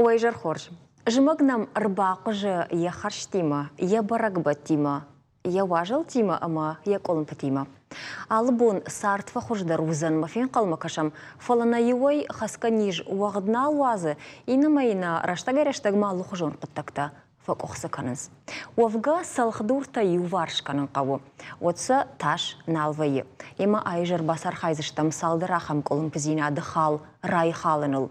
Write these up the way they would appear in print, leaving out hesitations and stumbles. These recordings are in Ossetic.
Уӕ изӕр хорз. Зымӕг нӕм ӕрбахъуызы йӕ хӕрзтимӕ, йӕ бӕрӕгбӕттимӕ, йӕ уазалтимӕ ӕмӕ йӕ къуылымпытимӕ. Алы бон цард фӕхуыздӕр уыдзӕн мӕ фенхъӕлмӕ кӕсӕм, фӕлӕ нӕ иуӕй хӕцгӕ низ уӕгъд нал уадзы, иннӕмӕй нӕ рӕстӕгӕй-рӕстӕгмӕ алыхуызон хъуыддӕгтӕ фӕкъуыхцы кӕнынц. Уӕвгӕ цӕлхдуртӕ иуварс кӕнын хъӕуы, уӕд сӕ тас нал вӕййы. Емӕ аизӕр бацархайдзыстӕм цалдӕр ахӕм къуылымпыдзинады хал райхалыныл.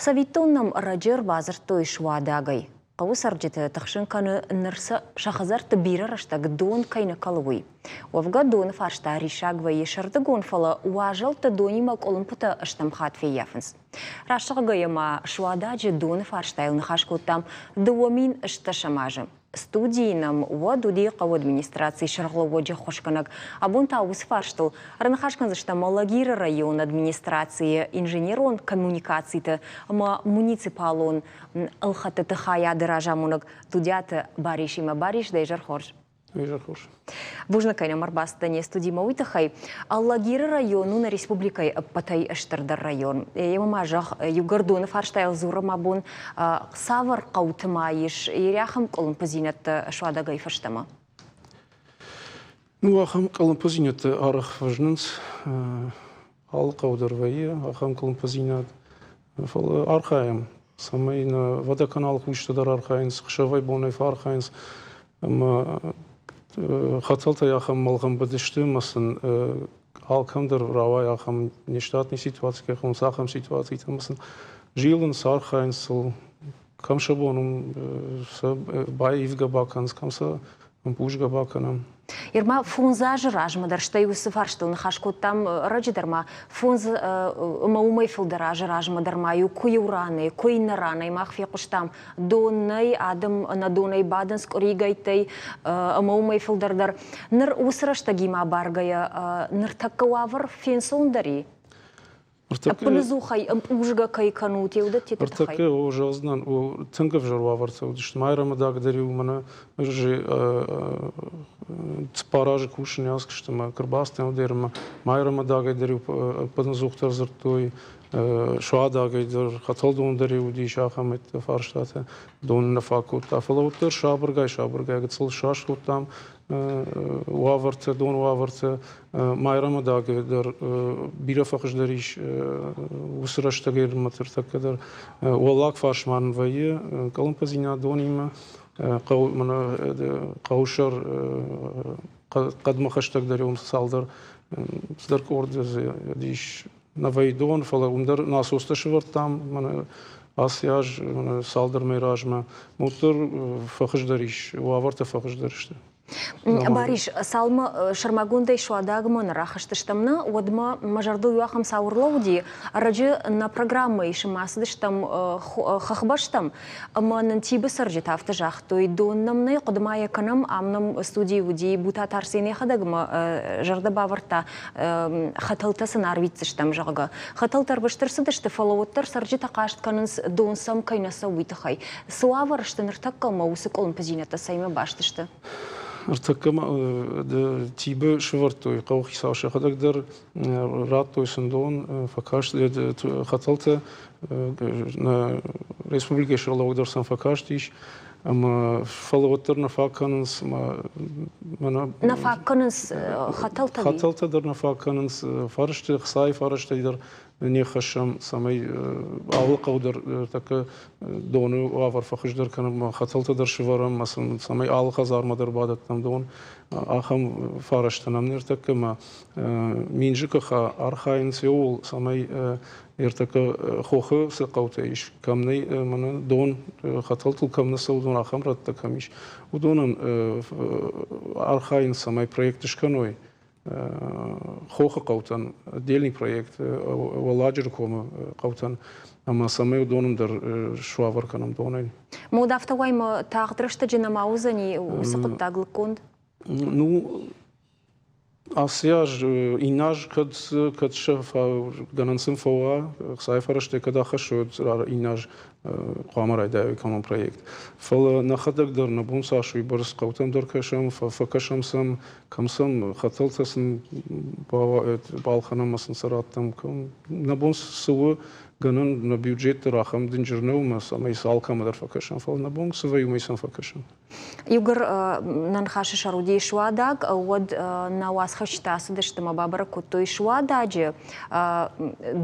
Цӕвиттон нӕм ӕрӕджы ӕрбадзырдтой Суадагӕй. Хъӕуы цӕрджыты тыхсын кӕны ныр сӕ сӕ хӕдзӕртты бирӕ рӕстӕг дон кӕй нӕ кӕлы, уый. Уӕвгӕ доны фарста риссаг вӕййы сӕрдыгон, фӕлӕ уазӕлтты донимӕ къуылымпытӕ стӕм хатт феййафынц. Раст зӕгъгӕйӕ ма Суададжы доны фарстайыл ныхас кодтам 2010 азы. Студийы нӕм уӕд уыди хъӕуы администрацийы сӕргълӕууӕджы ӕххуысгӕнӕг. Абон та уыцы фарстыл ӕрныхас кӕндзыстӕм Алагиры районы администрацийы инженерон коммуникациты ӕмӕ муниципалон ӕлхӕдтыты хайады разамонӕг Дудиаты Барисимӕ. Барис, дӕ изӕр хорз. Изӕр хорз. Бузныг, кӕй нӕм ӕрбацыдтӕ не студимӕ, уый тыххӕй. Алагиры район у нӕ республикӕйы ӕппӕтӕй стырдӕр район. Ӕмӕ ма зӕгъ, иугӕр доны фарстайыл дзурӕм абон, цавӕр хъӕуты ма ис ахӕм къуылымпыдзинӕдтӕ Суадагӕй фӕстӕмӕ? Ну, ахӕм къуылымпыдзинӕдтӕ арӕх фӕзынынц. Алы хъӕу дӕр вӕййы ахӕм къуылымпыдзинад. Фӕлӕ архайӕм, цӕмӕй нӕ водоканал кусджытӕ дӕр архайынц, хсӕвӕй-бонӕй фӕархайынц. Ӕмӕ хӕтӕлтӕй ахӕм мӕлгъӕмбыд сты ӕмӕ сын алкӕм дӕр рауайы ахӕм нештатный ситуаци, кӕй хонынц, ахӕм ситуацитӕ ӕмӕ сын зилынц, архайынц сыл, кӕм сӕ бон у, сӕ баивгӕ бакӕнынц, кӕм сӕ ӕмпъузгӕ бакӕнӕм. Ирма, фондз азы размӕ дӕр стӕй уыцы фарстыл ныхас кодтам ӕрӕджы дӕр ма фондз ӕмӕ уымӕй фылдӕр азы размӕ дӕр ма-иу куы иу ранӕй, куы иннӕ ранӕй мах фехъуыстам, дон нӕй, адӕм ӕнӕ донӕй бадынц къуыригӕйттӕй ӕмӕ уымӕй фылдӕр дӕр. Ныр уыцы рӕстӕгимӕ абаргӕйӕ ныртӕккӕ уавӕр фенцондӕр и? Ӕппынӕдзухӕй ӕмпъузгӕ кӕй кӕнут, еудӕттеты тыххӕй? Ӕртӕккӕ, о, зӕгъдзынӕн, тынг ӕвзӕр уавӕртӕ уыдысты. Майрӕмадаг дӕр-иу мӕнӕ цыппар азы кусын ацыдысты ӕмӕ куы дӕр ӕмӕ Майрӕмадагӕй дӕр-иу ӕппынӕдзухдӕр дзырдтой, Суадагӕй дӕр, Хӕтӕлдон дӕр-иу уыдис ахӕм фарстатӕ, дон нӕ фаг кодта. Фӕлӕ уӕддӕр сабыргай-сабыргай гыццыл сраст кодтам уавӕртӕ, дон уавӕртӕ. Майрӕмадаг дӕр бирӕ фӕхуыздӕр ис уыцы рӕстӕгӕй ныртӕккӕ дӕр. Уӕллаг фарс ма нын вӕййы къуылымпыдзинад донимӕ. Хъӕусӕр хъӕдмӕ хӕстӕгдӕр уым цалдӕр цыдӕр къорды ис нӕ вӕййы дон, фӕлӕ уым дӕр насостӕ сӕвӕрдтам мӕнӕ ацы аз цалдӕр мӕй размӕ. Уӕддӕр фӕхуыздӕр ис, уавӕртӕ фӕхуыздӕр сты. Барис, цалынмӕ сӕрмагондӕй Суадагмӕ нӕ рахызтыстӕм, нӕ, уӕдмӕ мӕ зӕрдыл иу ахӕм цау ӕрлӕууыди. Ӕрӕджы нӕ программӕйы сымӕ ацыдыстӕм хӕхбӕстӕм, ӕмӕ нын Тибы цӕрджытӕ афтӕ загътой, дон нӕм нӕй, хъуыды ма йӕ кӕнӕм, ам нӕм студийы уыди Бутаты Арсен йӕхӕдӕг ӕмӕ зӕрдӕ бавӕрдта, хӕтӕлтӕ сын арвитдзыстӕм, зӕгъгӕ. Хӕтӕлтӕ ӕрвыст ӕрцыдысты, фӕлӕ уӕддӕр цӕрджытӕ хъаст кӕнынц, дон сӕм кӕй нӕ цӕуы, уый тыххӕй. Цы уавӕры сты ныртӕккӕ ӕмӕ уыцы къуылымпыдзинӕдтӕ цӕимӕ баст сты? Ныртӕккӕ Тибы сӕвӕрдтой хъӕуыхицау сӕхӕдӕг дӕр, радтой сын дон, фӕкаст хӕтӕлтӕ, нӕ республикӕйы сӕргълӕууӕг дӕр сӕм фӕкастис. Ӕмӕ фӕлӕ уӕддӕр нӕ фаг кӕнынц мӕнӕ Нӕ фаг кӕнынц хӕтӕлтӕ? Хӕтӕлтӕ дӕр нӕ фаг кӕнынц, фӕрсты, хцайы фӕрӕзтӕй дӕр не ххӕссӕм, цӕмӕй алы хъӕу дӕр тӕккӕ доны уавӕр фӕхуыздӕр кӕнӕм, хӕтӕлтӕ дӕр сывӕрӕм, цӕмӕй алы хӕдзармӕ дӕр бадӕттӕм дон. Ахӕм фӕрӕзтӕ нӕм ныртӕккӕ ма Минжикы архайынц ууыл, цӕмӕй ӕртӕккӕ хохы цы хъӕутӕ ис, кӕм нӕй мӕнӕ дон, хӕтӕлтыл кӕм нӕ цӕуы дон, ахӕм рӕттӕ кӕм ис, уыдонӕн архайынц, цӕмӕй проект скӕной хохы хъӕутӕн, отдельный проект Уӕлладжыры комы хъӕутӕн, ӕмӕ цӕмӕй уыдонӕн дӕр суавӕр кӕнӕм донӕй. Мод афтӕ уаймӕ тагъд рӕстӕджы нӕма уыдзӕни уыцы хъуыддаг лыггонд? Ну, Ацы аз, иннӕ аз кӕд, кӕд сӕ гӕнӕн сын фӕуа, ӕхцайы фӕрӕзтӕ кӕд ахӕссой, иннӕ аз хъуамӕ райдайой экономон проект. Фӕлӕ нӕхӕдӕг дӕр нӕ бон цас уыйбӕрц хъӕутӕм дӕр кӕсӕм, фӕкӕсӕм сӕм, кӕм сӕм хӕтӕлтӕ сын балхӕнӕм ӕмӕ сын сӕ раттӕм, кӕм нӕ бон цы у, Гӕнӕн нӕ бюджет дӕр ахӕм дынджыр нӕу, ӕмӕ цӕмӕй сӕ алкӕмӕ дӕр фӕкӕсӕм, фӕлӕ нӕ бон цы вӕййы, уымӕй сӕм фӕкӕсӕм. Иугӕр нӕ ныхасы сӕр уыди Суадаг, уӕд нӕ уацхӕсджытӕ ацыдысты ӕмӕ бабӕрӕг кодтой Суададжы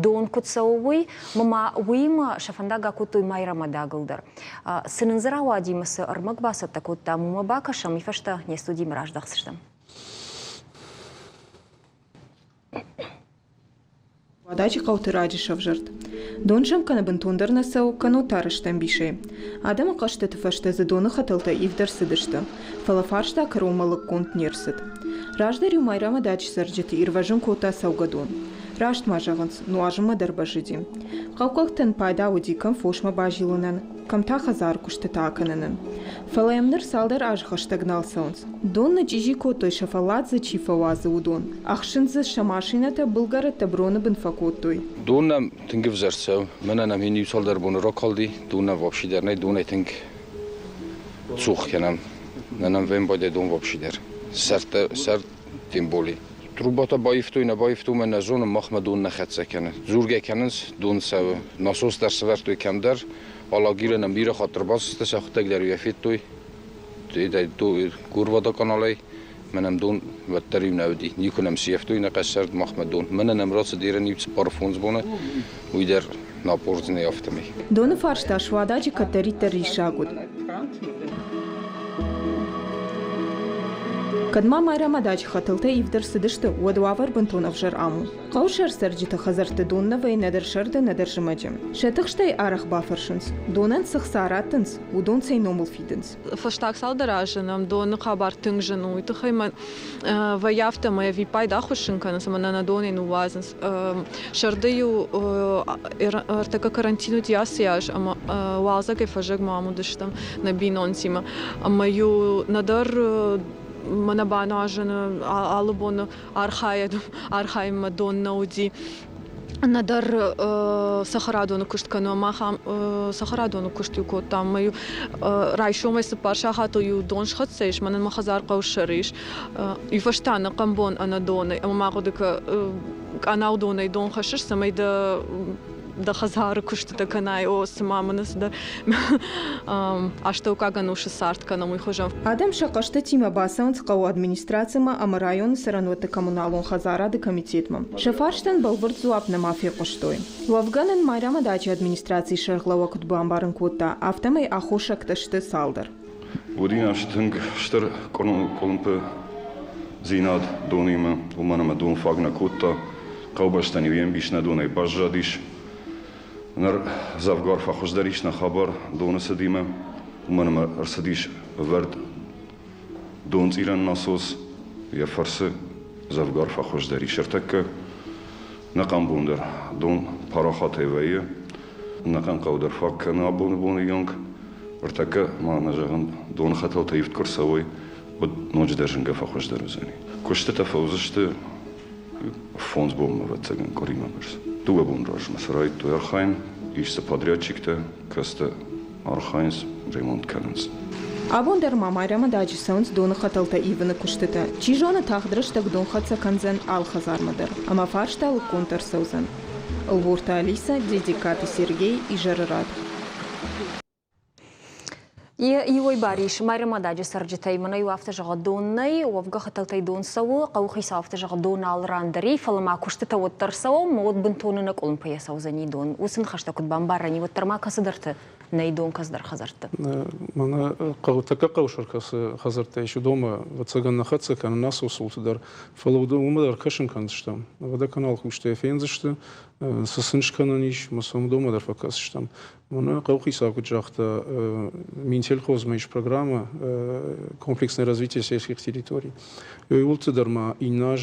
дон куыд цӕуы, уый, ӕмӕ уыимӕ сӕ фӕндаг акодтой Майрӕмадагыл дӕр. Цы нын дзы рауади ӕмӕ цы ӕрмӕг бацӕттӕ кодтам, уымӕ бакӕсӕм, уый фӕстӕ не студимӕ раздӕхдзыстӕм. Суададжы хъӕуты раджы сӕвзӕрд. Дон сӕм кӕнӕ бынтондӕр нӕ цӕуы, кӕннод та рӕстӕмбисӕй. Адӕмы хъӕстыты фӕстӕ дзы доны хӕтӕлтӕ ивд ӕрцыдысты, фӕлӕ фарста кӕронмӕ лыггонд не рцыд. Раздӕр-иу Майрӕмададжы цӕрджыты ирвӕзын кодта цӕугӕдон. Раст ма зӕгъынц, нуазынмӕ дӕр бӕззыди. Хъӕуккӕгтӕн пайда уыди кӕм фосмӕ базилынӕн, кӕм та хӕдзары куыстытӕ акӕнынӕн. Фӕлӕ йӕм ныр цалдӕр азы хӕстӕг нал цӕуынц. Дон нычъчъизи кодтой, сӕ фӕллад дзы чи фӕуадзы, уыдон. Ӕхсынц дзы сӕ машинӕтӕ, былгӕрӕттӕ броны бын фӕкодтой. Дон нӕм тынг ӕвзӕр цӕуы. Мӕнӕ нӕм ин иу-цалдӕр боны ракалди. Дон нӕм вообще дӕр нӕй, донӕй тынг цух кӕнӕм. Нӕ нӕм вембӕлдӕй дон вообще дӕр. Сӕрдтӕ, сӕрд тем более. Трубатӕ баивтой, нӕ баивтой, мӕ нӕ зонын, махмӕ дон нӕ хӕццӕ кӕны. Дзургӕ кӕнынц, дон цӕуы. Насос дӕр сӕвӕрдтой кӕмдӕр. Алагиры нӕм бирӕ хатт ӕрбацыдысты, сӕхуыдтӕг дӕр йӕ федтой. Гурводоканалӕй мӕнӕм дон уӕддӕр иу нӕ уыди. Никуы нӕм сӕфтой нӕ къӕссард махмӕ дон. Мӕнӕ нӕм рацыд ерын иу 4-5 боны, уый дӕр напордзынӕ афтӕмӕй. Доны фарста Суададжы кӕддӕриддӕр риссаг уыд. Кӕд ма Майрӕмададжы хӕтӕлтӕ ивд ӕрцыдысты, уӕд уавӕр бынтон ӕвзӕр ам у. Хъӕусӕр цӕрджыты хӕдзӕртты дон нӕ вӕййы нӕдӕр сӕрды, нӕдӕр зымӕджы. Сӕ тыхстӕй арӕх бафӕрсынц, донӕн цы хца раттынц, уыдон цӕй номыл фидынц. Фӕстаг цалдӕр азы нӕм доны хабар тынг зын у. Уый тыххӕй мӕ вӕййы афтӕ, ӕмӕ ӕвиппайды ахуыссын кӕнынц ӕмӕ нӕ нӕ донӕй ныууадзынц. Сӕрды-иу ӕртӕккӕ карантин уыди ацы аз ӕмӕ уалдзӕгӕй фӕззӕгмӕ ам уыдыстӕм нӕ бинонтимӕ. Ӕмӕ-иу нӕдӕр мӕнӕ бануазыны алы боны архайынмӕ дон нӕ уыди. Нӕдӕр цӕхӕрадоны куыст кӕнӕм, мах ам цӕхӕрадоны куыст-иу кодтам. Мӕ-иу райсомӕй 4 сахатыл-иу дон схӕццӕ ис, мӕнӕн мӕ хӕдзар хъӕусӕры ис. Иу фӕстӕ ӕнӕхъӕн бон ӕнӕ донӕй, ӕмӕ ма хъуыды кӕ, къанау донӕй дон хӕссыс, цӕмӕй дӕ дӕ хӕдзары куыстытӕ кӕнай, о, цыма мын цыдӕр астӕуккаг ӕнусы цард кӕнӕм, уый хуызӕн. Адӕм сӕ хъӕстытимӕ бацӕуынц хъӕуы администрацимӕ ӕмӕ районы цӕрӕнуӕтты коммуналон хӕдзарады комитетмӕ. Сӕ фарстӕн бӕлвырд дзуапп нӕма фехъуыстой. Уӕвгӕ нын Майрӕмададжы администрацийы сӕргълӕууӕг куыд бамбарын кодта, афтӕмӕй аххосӕгтӕ сты цалдӕр. Уыди нӕ тынг стыр къуылымпыдзинад донимӕ, уымӕн ӕмӕ дон фаг нӕ кодта. Хъӕубӕстӕн-иу йе мбис нӕ донӕй баззадис. Ныр дзӕвгар фӕхуыздӕр ис нӕ хабар доны цыдимӕ, уымӕн ӕмӕ ӕрцыдис ӕвӕрд донцъирӕн насос, йӕ фӕрцы дзӕвгар фӕхуыздӕр ис. Ӕртӕккӕ нӕхъӕн бон дӕр дон парахатӕй вӕййы, нӕхъӕн хъӕу дӕр фаг кӕны абоны боны онг. Ӕртӕккӕ ма нӕ зӕгъын, доны хӕтӕлтӕ ивд куы рцӕуой, уӕд ноджыдӕр зынгӕ фӕхуыздӕр уыдзӕни. Куыстытӕ фӕуыдзысты 5 бонмӕ, ӕвӕццӕгӕн, къуыримӕ бӕрц. 2 бон размӕ сӕ райдыдтой архайын, ис дзы подрядчиктӕ, кӕцытӕ архайынц, ремонт кӕнынц. Абон дӕр ма Майрӕмададжы цӕуынц доны хӕтӕлтӕ ивыны куыстытӕ. Чи зоны, тагъд рӕстӕг дон хӕццӕ кӕндзӕн алы хӕдзармӕ дӕр, ӕмӕ фарста лыггонд ӕрцӕудзӕн. Ӕлборты Алиса, Дедегкаты Сергей, Изӕры рад. Иуӕй бар ис Майрӕмададжы цӕрджытӕй мӕнӕ иу афтӕ зӕгъы, дон нӕй, уӕвгӕ хӕтӕлтӕй дон цӕуы, хъӕуыхицау афтӕ зӕгъы, дон алы ран дӕр и, фӕлӕ ма куыстытӕ уӕддӕр цӕуы, ӕмӕ уӕд бынтон ӕнӕкъуылымпыйӕ цӕудзӕни дон. Уыцы ныхӕстӕ куыд бамбарӕн и, уӕддӕр ма кӕцыдӕрты нӕй дон кӕцыдӕр хӕдзӕртты. Мӕнӕ хъӕуы тӕккӕ хъӕусӕр кӕцы хӕдзӕрттӕ ис, уыдонмӕ, ӕвӕццӕгӕн, нӕ хӕццӕ кӕны насосулты дӕр, фӕлӕ уымӕ дӕр кӕсын кӕндзыстӕм. Водоканал кусджытӕ фендзысты, цы сын скӕнӕн ис, ӕмӕ сӕм уыдонмӕ дӕр фӕкӕсдзыстӕм. Мӕнӕ хъӕухицау куыд загъта, Минсельхозмӕ ис программӕ «Комплексное развитие сельских территорий». Уыйуылты дӕр ма иннӕ аз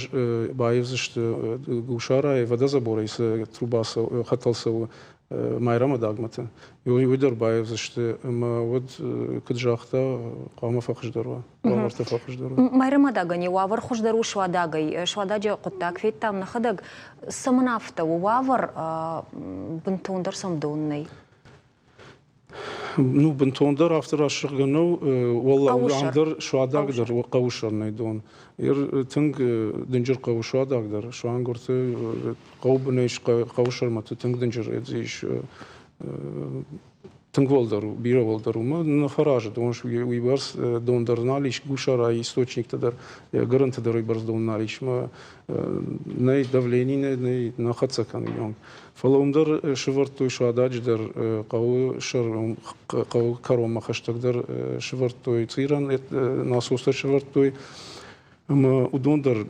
баивдзысты Гусарайы водозаборӕй цы труба хӕтӕл цӕуы Майрӕмадагмӕты. Уый дӕр баивдзысты ӕмӕ уӕд, куыд загъта, хъуамӕ фӕхуыздӕр уа. Уавӕртӕ фӕхуыздӕр уа. Майрӕмадагӕн йӕ уавӕр хуыздӕр у Суадагӕй. Суададжы хъуыддаг федтам нӕхӕдӕг. Цӕмӕн афтӕ у уавӕр, бынтондӕр сӕм дон нӕй? Ну, бынтондӕр афтӕ рӕсугъд нӕу, уӕллаг дӕр Суадаг дӕр хъӕуы сӕр нӕй дон. Тынг дынджыр хъӕуы Суадаг дӕр, суангуырты хъӕуы бынӕй хъӕуы сӕрмӕ тынг дынджыр ис. Тынг уӕлдӕр у, бирӕ уӕлдӕр у. Нӕ фӕразы дон, уыйбӕрц дон дӕр нал ис, Гусарайы источниктӕ дӕр, гӕрӕнты дӕр уыйбӕрц дон нал ис. Нӕй давлени нӕй, нӕ хӕццӕ кӕны онг. Фӕлӕ уым дӕр сывӕрдтой Суададжы дӕр хъӕуы сӕр, хъӕуы кӕронмӕ хӕстӕгдӕр сывӕрдтой цъирӕн насостӕ сывӕрдтой. Ӕмӕ уыдон дӕр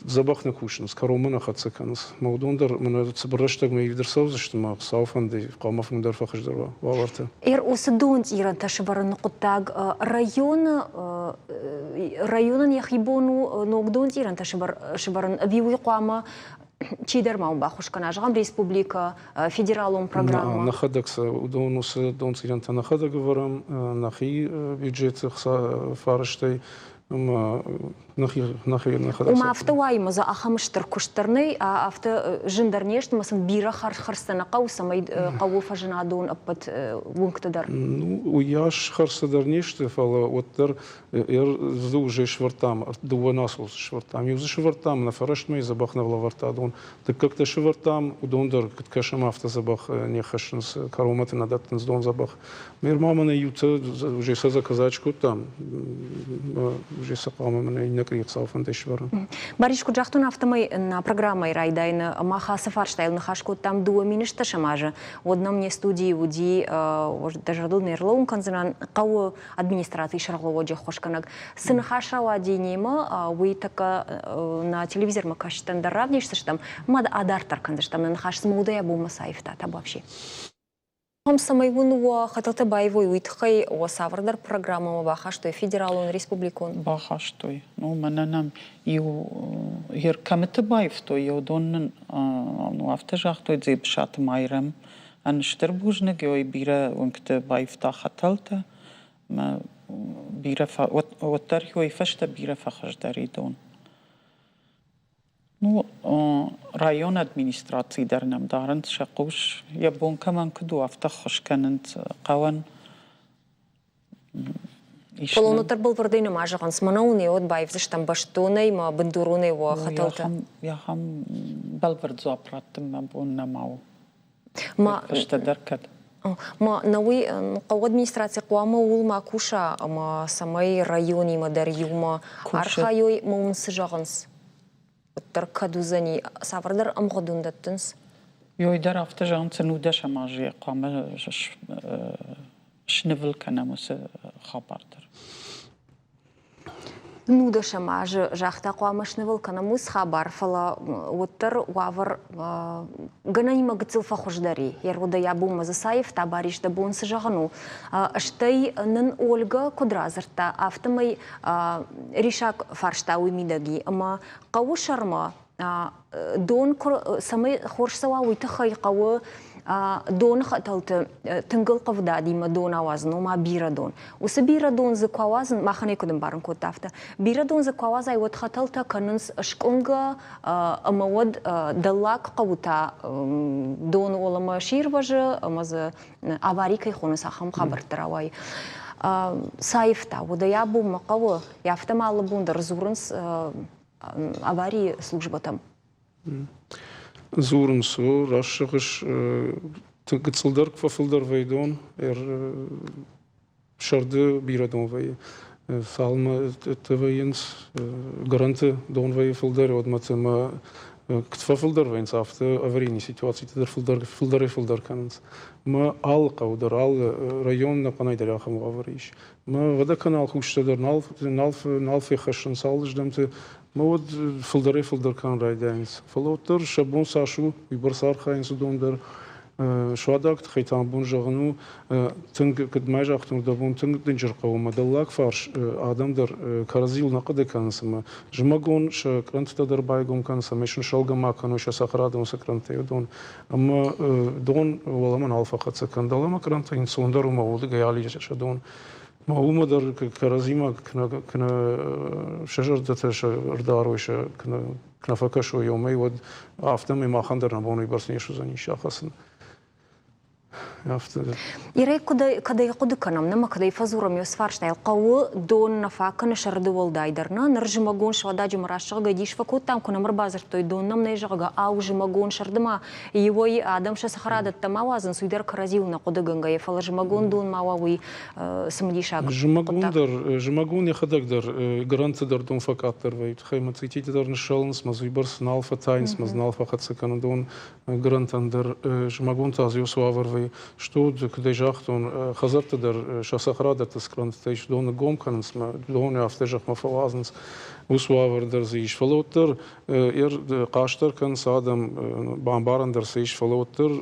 дзӕбӕх нӕ кусынц, кӕронмӕ нӕ хӕццӕ кӕнынц. Ӕмӕ уыдон дӕр мӕнӕ цыбыр рӕстӕгмӕ ивд ӕрцӕудзысты, ӕмӕ Хуыцауы фӕнды хъуамӕ фылдӕр фӕхуыздӕр уа уавӕртӕ. Уыцы донцъирӕнтӕ сывӕрыны хъуыддаг районы районӕн йӕхи бон у ног донцъирӕнтӕ сывӕрын ӕви уый хъуамӕ чидӕр ма уын баххуыс кӕна, зӕгъӕм, республикӕ, федералон программӕ? Нӕхӕдӕг сӕ уыдон уыцы донцъирӕнтӕ нӕхӕдӕг ӕвӕрӕм нӕхи бюджеты фӕрӕзтӕй ӕмӕ нӕхи нӕхӕдӕг. Ома афтӕ уайы ӕмӕ дзы ахӕм стыр куыст дӕр нӕй, афтӕ зын дӕр не сты, ӕмӕ сын бирӕ хӕрдзтӕ нӕ хъӕуы, цӕмӕй хъӕуы фӕзына дон ӕппӕт уынгты дӕр. Ну, уыйас хӕрдзтӕ дӕр не сты, фӕлӕ уӕддӕр дзы уже сывӕрдтам, дыууӕ насосы сывӕрдтам. Иу дзы сывӕрдтам, нӕ фӕрӕстмӕ дзӕбӕх нӕ лӕвӕрдта дон. Дыккӕгтӕ сывӕрдтам, уыдон дӕр, куыд кӕсӕм, афтӕ дзӕбӕх не хӕссынц, кӕронмӕты нӕ дӕттынц дон дзӕбӕх. Ныр ма мӕнӕ иутӕ уже сӕ заказать кодтам, уже сӕ хъуамӕ мӕнӕ иннӕ къуыри фӕндӕй сывӕрӕм. Барис, куыд загътон, афтӕмӕй нӕ программӕйы райдайӕны мах ацы фарстайыл ныхас кодтам 2010 азы. Уӕд нӕм не студийы уыди, дӕ зӕрдыл не рлӕууын кӕндзынӕн, хъӕуы администрацийы сӕргълӕууӕджы ӕххуысгӕнӕг. Цы ныхас рауади немӕ, уый тӕккӕ нӕ телевизормӕ кӕсджытӕн дӕр равдисдзыстӕм, ӕмӕ адарддӕр кӕндзыстӕм нӕ ныхас, цы модӕйӕ бонмӕ цы аивта вообще. Цӕмӕй уын уӕ хӕтӕлтӕ баивой, уый тыххӕй уӕ цавӕрдӕр программӕмӕ бахастой федералон, республикон? Бахастой. Ну, мӕнӕ нӕм иу кӕмыты баивтой, уыдон нын ну, афтӕ загътой Дзебысаты Майрӕм Ӕн стыр бузныг, ой бирӕ уынгты баивта хӕтӕлтӕ, мӕ бирӕ уӕддӕр ой фӕстӕ бирӕ фӕхуыздӕр и дон. Ну, районы администраци дӕр нӕм дарынц сӕ хъус, йӕ бон кӕмӕн куыд у, афтӕ ххуыс кӕнынц хъӕуӕн. Фӕлӕ уӕддӕр бӕлвырдӕй нӕма зӕгъынц, мӕнӕ уын йӕ уӕд баивдзыстӕм бӕстонӕй ӕмӕ бындуронӕй уӕ хӕтӕлтӕ. Ахӕм бӕлвырд дзуапп раттын мӕ бон нӕма у. Фӕстӕдӕр кӕд? Ма науи хъӕуы администраци хъуамӕ ууыл ма куса, ӕмӕ цӕмӕй районимӕ дӕр иумӕ архайой, ӕмӕ уын цы зӕгъынц? Уӕддӕр кӕд уыдзӕни, цавӕрдӕр ӕмгъуыд уын дӕттынц? Ёй дӕр афтӕ зӕгъынц, нудӕсӕм азы хъуамӕ снывыл кӕнӕм уыцы хабар дӕр. Нудӕсӕм азы загъта, хъуамӕ снывыл кӕнӕм уыцы хабар, фӕлӕ уӕддӕр уавӕр гӕнӕнимӕ гыццыл фӕхуыздӕр и. Йе ргъуыдыйӕ бонмӕ дзы цаивта, Барис, дӕ бон цы зӕгъын у. Стӕй нын Ольгӕ куыд радзырдта, афтӕмӕй риссаг фарста уый мидӕг и, ӕмӕ хъӕуы сӕрмӕ дон цӕмӕй хорз цӕуа, уый тыххӕй хъӕуы доны хӕтӕлты тынгыл хъывдадимӕ дон ауадзын, ома бирӕ дон. Уыцы бирӕ дон дзы куы ауадзын, махӕн ӕй куыд ӕмбарын кодта, афтӕ. Бирӕ дон дзы куы ауадзай, уӕд хӕтӕлтӕ кӕнынц скъуынгӕ ӕмӕ уӕд дӕллаг хъӕуы та дон уӕлӕмӕ сирвӕзы ӕмӕ дзы авари кӕй хонынц, ахӕм хабӕрттӕ рауайы. Цаивта, уӕдӕ йӕ абонмӕ хъӕуы, афтӕ ма алы бон дӕр дзурынц аварийы службӕтӕм? Дзурынц, о, раст зӕгъыс, гыццылдӕр куы фӕфылдӕр вӕййы дон, сӕрды бирӕ дон вӕййы. Цалынмӕ вӕййынц, гӕрӕнты дон вӕййы фылдӕр, уӕдмӕ ӕмӕ куыд фӕфылдӕр вӕййынц, афтӕ аварийный ситуацитӕ дӕр фылдӕр, фылдӕрӕй-фылдӕр кӕнынц. Ӕмӕ алы хъӕу дӕр, алы район ӕнӕхъӕнӕй дӕр ахӕм уавӕр ис. Мӕ водоканал кусджытӕ дӕр нал, нал, нал феххӕссынц алырдӕмты. Мӕ уӕд фылдӕрӕй-фылдӕр кӕнын райдайынц. Фӕлӕ уӕддӕр сӕ бон цас у, уыйбӕрц архайынц уыдон дӕр. Суадаг тыххӕй та бон зӕгъын у, тынг, куыд ма загътон, дӕ бон тынг дынджыр хъӕуы ӕмӕ дӕллаг фарс адӕм дӕр кӕрӕдзийыл нӕ хъуыды кӕнынц ӕмӕ зымӕгон сӕ кърӕнттӕ дӕр байгом кӕнынц, ӕмӕ сын сӕлгӕ ма кӕной сӕ цӕхӕрадон сӕ кърӕнттӕй уыдон. Ӕмӕ дон уӕлӕмӕ нал фӕхӕццӕ кӕн. Дӕлӕмӕ кърӕнттӕ ӕнцондӕр у, мӕ уырдыгӕй алидзы сӕ дон. Мӕ уымӕ дӕр кӕрӕдзимӕ куы нӕ сӕ зӕрдӕтӕ сӕ ӕрдарой, сӕ куы нӕ фӕкӕсой уымӕй, уӕд афтӕмӕй махӕн дӕр нӕ бон уыйбӕрц не суыдзӕнис ахӕцын. Афтӕ. Ирӕй кӕдӕй хъуыды кӕнӕм, нӕ ма кӕдӕй фӕдзурӕм йӕ фарстайыл, хъӕуы дон нӕ фаг кӕны сӕрды уӕлдайдӕр, нӕ? Ныр зымӕгон Суададжы мӕ рӕсугъдӕй дис фӕкодтам, куы нӕм ӕрбадзырдтой, дон нӕм нӕй, зӕгъгӕ, ау, зымӕгон сӕрды ма иуӕй адӕм сӕ цӕхӕрадӕттӕ ма уадзынц, уый дӕр кӕрӕдзиуыл нӕ хъуыдыгӕнгӕйӕ, фӕлӕ зымӕгон дон ма уа, уый цымыдисаг Зымӕгон дӕр, зымӕгон йӕхӕдӕг дӕр гранты дӕр дон фӕкъаддӕр вӕййы, тыххӕй мӕ цъититы дӕр ныссӕлынц, мӕ дзы уыйбӕрц нал фӕтайынц, мӕ дзы нал фӕхӕццӕ кӕны дон. Грантӕн дӕр зымӕгон та дзы уыцы уавӕр вӕййы. Стут, куыд ӕй загътон, хӕдзӕртты дӕр сӕ цӕхӕрадӕтты цы гранттӕ ис, доны гом кӕнынц мӕ доны афтӕ зӕхмӕ фӕуадзынц. Уыцы уавӕр дӕр дзы ис. Фӕлӕ уӕддӕр хъаст дӕр кӕнынц адӕм, бамбарӕн дӕр цы ис, фӕлӕ уӕддӕр,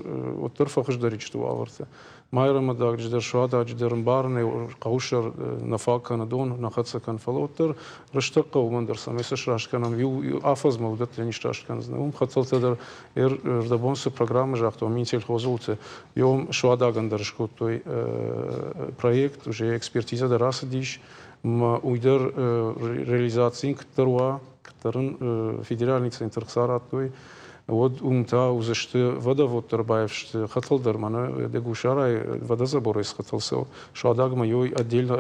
уӕддӕр фӕхуыздӕр исты уавӕртӕ. Майрӕмададжы дӕр, Суададжы дӕр ӕмбарынӕй хъӕуысӕр нӕ фаг кӕны дон, нӕ хӕццӕ кӕны, фӕлӕ уӕддӕр рӕстӕг хъӕуы уымӕн дӕр, цӕмӕй сӕ сраст кӕнӕм. Иу афӕдзмӕ уыдӕттӕ не сраст кӕндзынӕ. Уым хӕтӕлтӕ дӕр ӕрдӕбон цы программӕ загътон, Минсельхозы уылты, уым Суадагӕн дӕр скодтой проект, уже экспертизӕ дӕр ацыдис, уый дӕр реализацийы куыддӕр уа, куыддӕр ын федеральный центр ӕхца радтой, уӕд уым та уыдзысты водовод дӕр баивсты хӕтӕл дӕр мӕнӕ Дегусарай водозаборӕй цы хӕтӕл цӕуы, Суадагмӕ ёй отдельно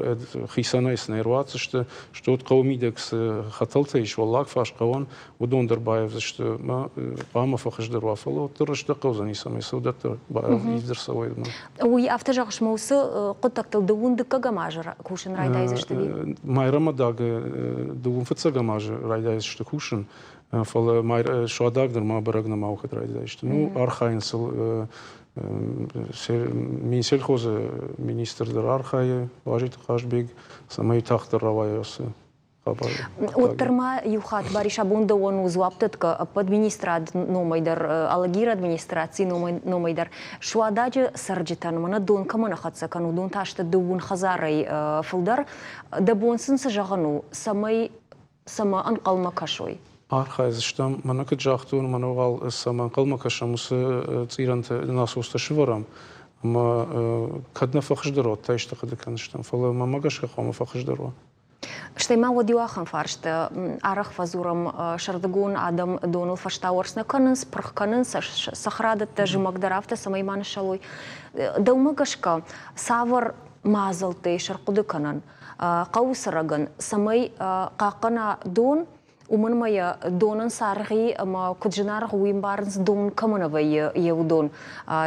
хицӕнӕй цы нӕ ӕруадздзысты, стӕй хъӕуы мидӕг цы хӕтӕлтӕ ис уӕллаг фарс хъӕуӕн, уыдон дӕр баивдзысты. Мӕ хъуамӕ фӕхуыздӕр уа, фӕлӕ уӕддӕр рӕстӕг хъӕудзӕни, цӕмӕй сӕ уыдӕттӕ ивд ӕрцӕуой. Уый афтӕ зӕгъыс, мӕ уыцы хъуыддӕгтыл дыууын дыккӕгӕм азы кусын райдайдзысты? Майрӕмадаг дыууын фыццӕгӕм азы райдайдзысты кусын. Фӕлӕ Суадаг нырма бӕрӕг нӕма у, кӕд райдайдзысты. Ну, архайынц ыл Минсельхозы министр дӕр архайы, Уазиты Хъазбег, цӕмӕй тагъддӕр рауайа ацы хабар. Уӕддӕр ма иу хатт, Барис, абон дӕуӕн у дзуапдӕтгӕ ӕппӕт министрад номӕй дӕр, Алагиры администрацийы номӕй дӕр. Суададжы цӕрджытӕн мӕнӕ дон кӕмӕ нӕ хӕццӕ кӕны, уыдон та сты дыууын хӕдзарӕй фылдӕр. Дӕ бон сын цы зӕгъын у, цӕмӕй цӕмӕ ӕнхъӕлмӕ кӕсой? Архайдзыстӕм, мӕнӕ куыд загътон, мӕнӕ уал цӕмӕ ӕнхъӕлмӕ кӕсӕм, уыцы цъирӕнты насостӕ сывӕрӕм. Ӕмӕ кӕд нӕ фӕхуыздӕр уа, та исты хъуыды кӕндзыстӕм, фӕлӕ мӕмӕ гӕсгӕ хъуамӕ фӕхуыздӕр уа. Стӕй ма уӕд иу ахӕм фарст арӕх фӕдзурӕм, сӕрдыгон адӕм доныл фӕстауӕрц нӕ кӕнынц, пырх кӕнынц цӕхӕрадӕттӕ зымӕг дӕр афтӕ, цӕмӕй ма ныссӕлой. Дӕумӕ гӕсгӕ, цавӕр мадзӕлттӕ ис ӕрхъуыды кӕнӕн хъӕуы цӕрӕгӕн, цӕмӕй хъахъхъӕна дон, уымӕн ӕмӕ йӕ донӕн саргъи ӕмӕ куыд зынаргъ у, уый ӕмбарынц, дон кӕмӕ нӕ вӕййы, йе уыдон.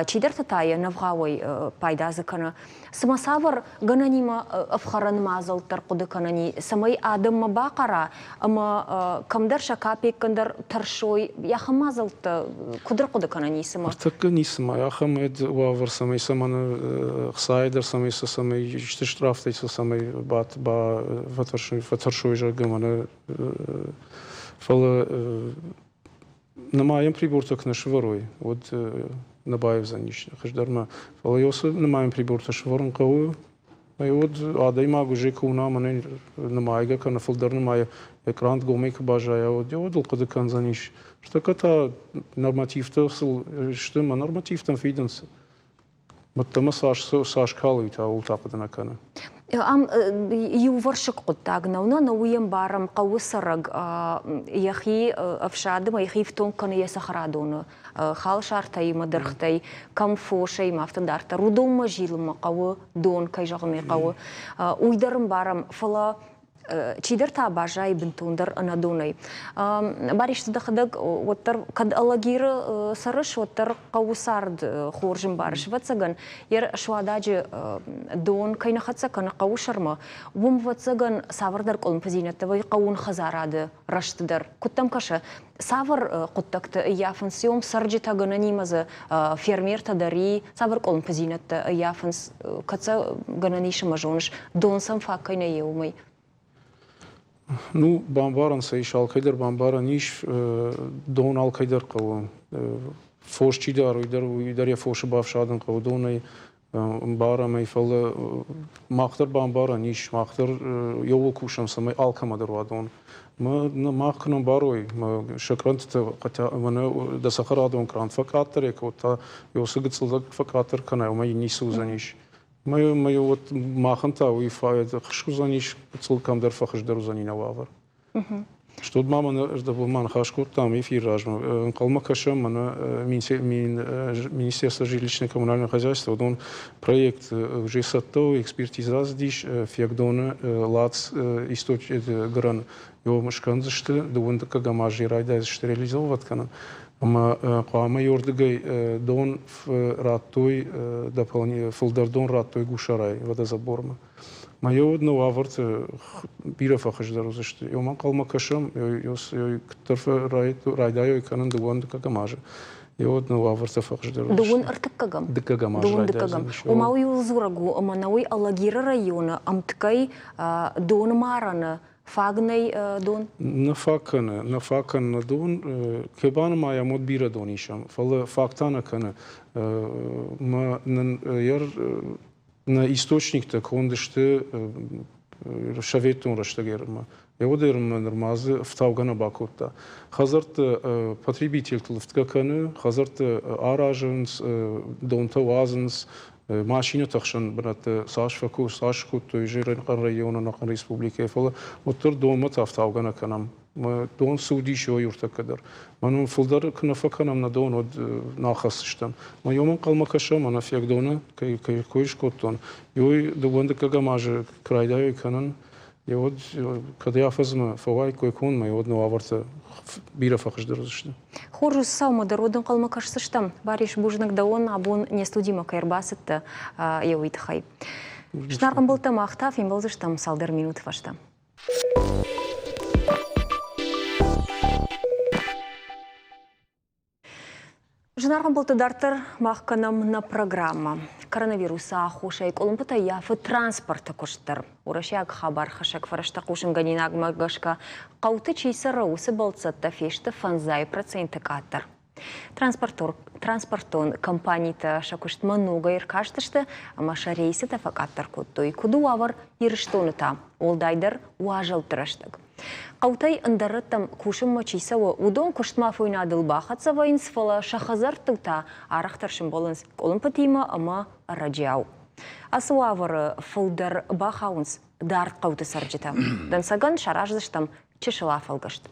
Чидӕртӕ та йӕ нӕвгъауӕй пайда дзы кӕны. Цымӕ цавӕр гӕнӕнимӕ ӕфхӕрӕн мадзӕлттӕ ӕрхъуыды кӕнӕн и, цӕмӕй адӕммӕ бахъара ӕмӕ кӕмдӕр сӕ капеккӕн дӕр тӕрсой, ахӕм мадзӕлттӕ куыд ӕрхъуыды кӕнӕн и цымӕ? Ӕртӕккӕ ницыма ахӕм уавӕр, цӕмӕй сӕ мӕнӕ хцайы дӕр, цӕмӕй сӕ цӕмӕй исты штрафтӕй сӕ цӕмӕй фӕтӕрсой, зӕгъгӕ, мӕнӕ. Фӕлӕ нымайӕн прибортӕ куы нӕ сывӕрой, уӕд нӕ баивдзӕнис хуыздӕрмӕ. Фӕлӕ уыцы нымайӕн прибортӕ сывӕрын хъӕуы. Уӕд адӕймаг уже куы уына, мӕнӕ нымайгӕ кӕнӕ фылдӕр нымайы, экран гомӕй куы баззайа, уӕд уӕд ыл хъуыды кӕндзӕнис. Ныртӕккӕ та нормативтӕ сыл сты ӕмӕ нормативтӕн фидынц. Мыддӕмӕ цас, цас калы, та ууыл та хъуыды нӕ кӕны. Ам иувӕрсыг хъуыддаг нӕу, нӕ, нӕ уый ӕмбарӕм, хъӕуы цӕрӕг йӕхи ӕфсадмӕ, йӕхи ифтонг кӕны йӕ цӕхӕрадоны халсартӕй ӕмӕ дыргътӕй, кӕм фосӕй ӕмӕ афтӕ дарддӕр. Уыдонмӕ зилынмӕ хъӕуы дон, кӕй зӕгъын ӕй хъӕуы. Уый дӕр ӕмбарӕм, фӕлӕ чидӕр та баззайы бынтондӕр ӕнӕдонӕй. Барис, дӕхӕдӕг уӕддӕр кӕд Алагиры цӕрыс, уӕддӕр хъӕуы цард хорз ӕмбарыс. Ӕвӕццӕгӕн, йӕ Суададжы дон кӕй нӕ хӕццӕ кӕны хъӕуы сӕрмӕ, уым, ӕвӕццӕгӕн, цавӕрдӕр къуылымпыдзинӕдтӕ вӕййы хъӕууон хӕдзарады рӕзты дӕр. Куыд дӕм кӕсы, цавӕр хъуыддӕгты ӕййафынц уым цӕрджытӕ, гӕнӕнимӕ дзы фермертӕ дӕр и, цавӕр къуылымпыдзинӕдтӕ ӕййафынц, кӕд сӕ гӕнӕн ис ӕмӕ зоныс, дон сӕм фаг кӕй нӕ уымӕй? Ну, бамбарӕн сӕ ис, алкӕйдӕр бамбарӕн ис, дон алкӕйдӕр хъӕуы. Фос чи дары, уый дӕр йӕ фосы бафсадын хъӕуы донӕй, ӕмбарӕм ӕй, фӕлӕ мах дӕр бамбарӕн ис, мах дӕр иууыл кусӕм, цӕмӕй алкӕмӕ дӕр уа дон. Мах куы ӕмбарой, сӕ кърӕнтыты мӕнӕ дӕ цӕхӕрадон крант фӕкъаддӕр кодта, уыцы гыццыл фӕкъаддӕр кӕна, уымӕй ницы уыдзӕнис. Мӕ вот махӕн та уый хыс уыдзӕнис, гыццыл кӕмдӕр фӕхуыздӕр уыдзӕни нӕ уавӕр. Студ ма мӕнӕ ӕрдӕбон ма ныхас кодтам эфир размӕ. Ӕнхъӕлмӕ кӕсӕм мӕнӕ Министерство жилищно-коммунального хозяйства, уыдон проект уже цӕттӕ у, экспертиза цыдис, Фиагдоны лац гырӕн йом скӕндзысты, дыууын дыккӕгӕм азы райдайдзысты реализовывать кӕнын. Ӕмӕ хъуамӕ ёрдыгӕй дон радтой, фылдӕр дон радтой Гусарайы водозабормӕ. Мӕ еуд нӕ уавӕрты бирӕ фӕхуыздӕр уыдзысты. Ёмӕ ӕнхъӕлмӕ кӕсӕм, куыддӕр райдайой кӕнын дыууын дыккӕгӕм азы. Еуд нӕ уавӕртӕ фӕхуыздӕр уыдзысты. Дыууын ӕртыккӕгӕм? Дыккӕгӕм азы Дыууын дыккӕгӕм. Ома уый дзурӕг у, ӕмӕ нӕ уый Алагиры районы ӕмткӕй донмарӕны фаг нӕй дон? Нӕ фаг кӕны, нӕ фаг кӕны нӕ дон. Кӕй банымайӕм, уӕд бирӕ дон исӕм, фӕлӕ фаг та нӕ кӕны. Мӕ нын нӕ источниктӕ конд сты советон рӕстӕгӕрмӕ. Еуӕдӕрмӕ нырма дзы ӕфтаугӕ нӕ бакодта. Хӕдзӕртты потребительтыл ӕфтгӕ кӕны, хӕдзӕртты аразынц, донтӕ уадзынц, машинӕты хсӕн бынӕтты цас фӕкус, цас скодтой Зӕрӕнхъӕн районы, ӕнӕхъӕн республикӕйы, фӕлӕ уӕддӕр донмӕ та ӕфтаугӕ нӕ кӕнӕм. Дон цы уыдис, уый ӕртӕккӕ дӕр. Мӕн фылдӕр куы нӕ фӕкӕнӕм нӕ дон, уӕд нал хӕсдзыстӕм. Мӕ йомӕн хъӕлмӕ кӕсӕм, ӕнӕ фегдоны кӕй кой скодтон, уый дыууӕ дыккӕгӕм азы куы райдайой кӕнын, уӕд кӕд афӕдзмӕ фӕуаиккой конмӕ, уӕд нӕ уавӕртӕ бирӕ фӕхуыздӕр уыдзысты. Хорз уыцы цаумӕ дӕр уӕд ӕнхъӕлмӕ кӕсдзыстӕм. Барис, бузныг дӕуӕн, абон не студимӕ кӕй ӕрбацыдтӕ, йӕ уый тыххӕй. Зынаргъ ӕмбӕлттӕ, мах та фембӕлдзыстӕм цалдӕр минуты фӕстӕ. Зынаргъ ӕмбӕлтты дарддӕр мах кӕнӕм нӕ программӕ. Коронавирусы аххосӕй къуылымпытӕ ййафы транспорты куыст дӕр. Уӕрӕсейаг хабархӕссӕг фӕрӕзтӕ хъусынгӕнинагмӕ гӕсгӕ хъӕуты чи цӕры, уыцы бӕлццӕттӕ фесты 5% къаддӕр. Транспортон компанитӕ сӕ куыстмӕ ногӕй ӕркастысты ӕмӕ сӕ рейсытӕ фӕкъаддӕр кодтой. Куыд у уавӕр Ирыстоны та, уӕлдайдӕр уазӕлтты рӕстӕг? Хъӕутӕй ӕндӕр рӕттӕм кусынмӕ чи цӕуы, уыдон куыстмӕ афойнадыл бахӕццӕ вӕййынц, фӕлӕ сӕ хӕдзӕрттыл та арӕхдӕр сӕмбӕлынц къуылымпытимӕ ӕмӕ ӕрӕджиау. Ацы уавӕры фылдӕр бахауынц дард хъӕуты цӕрджытӕ. Дӕнцӕгӕн сараздзыстӕм чысыл афӕлгӕст.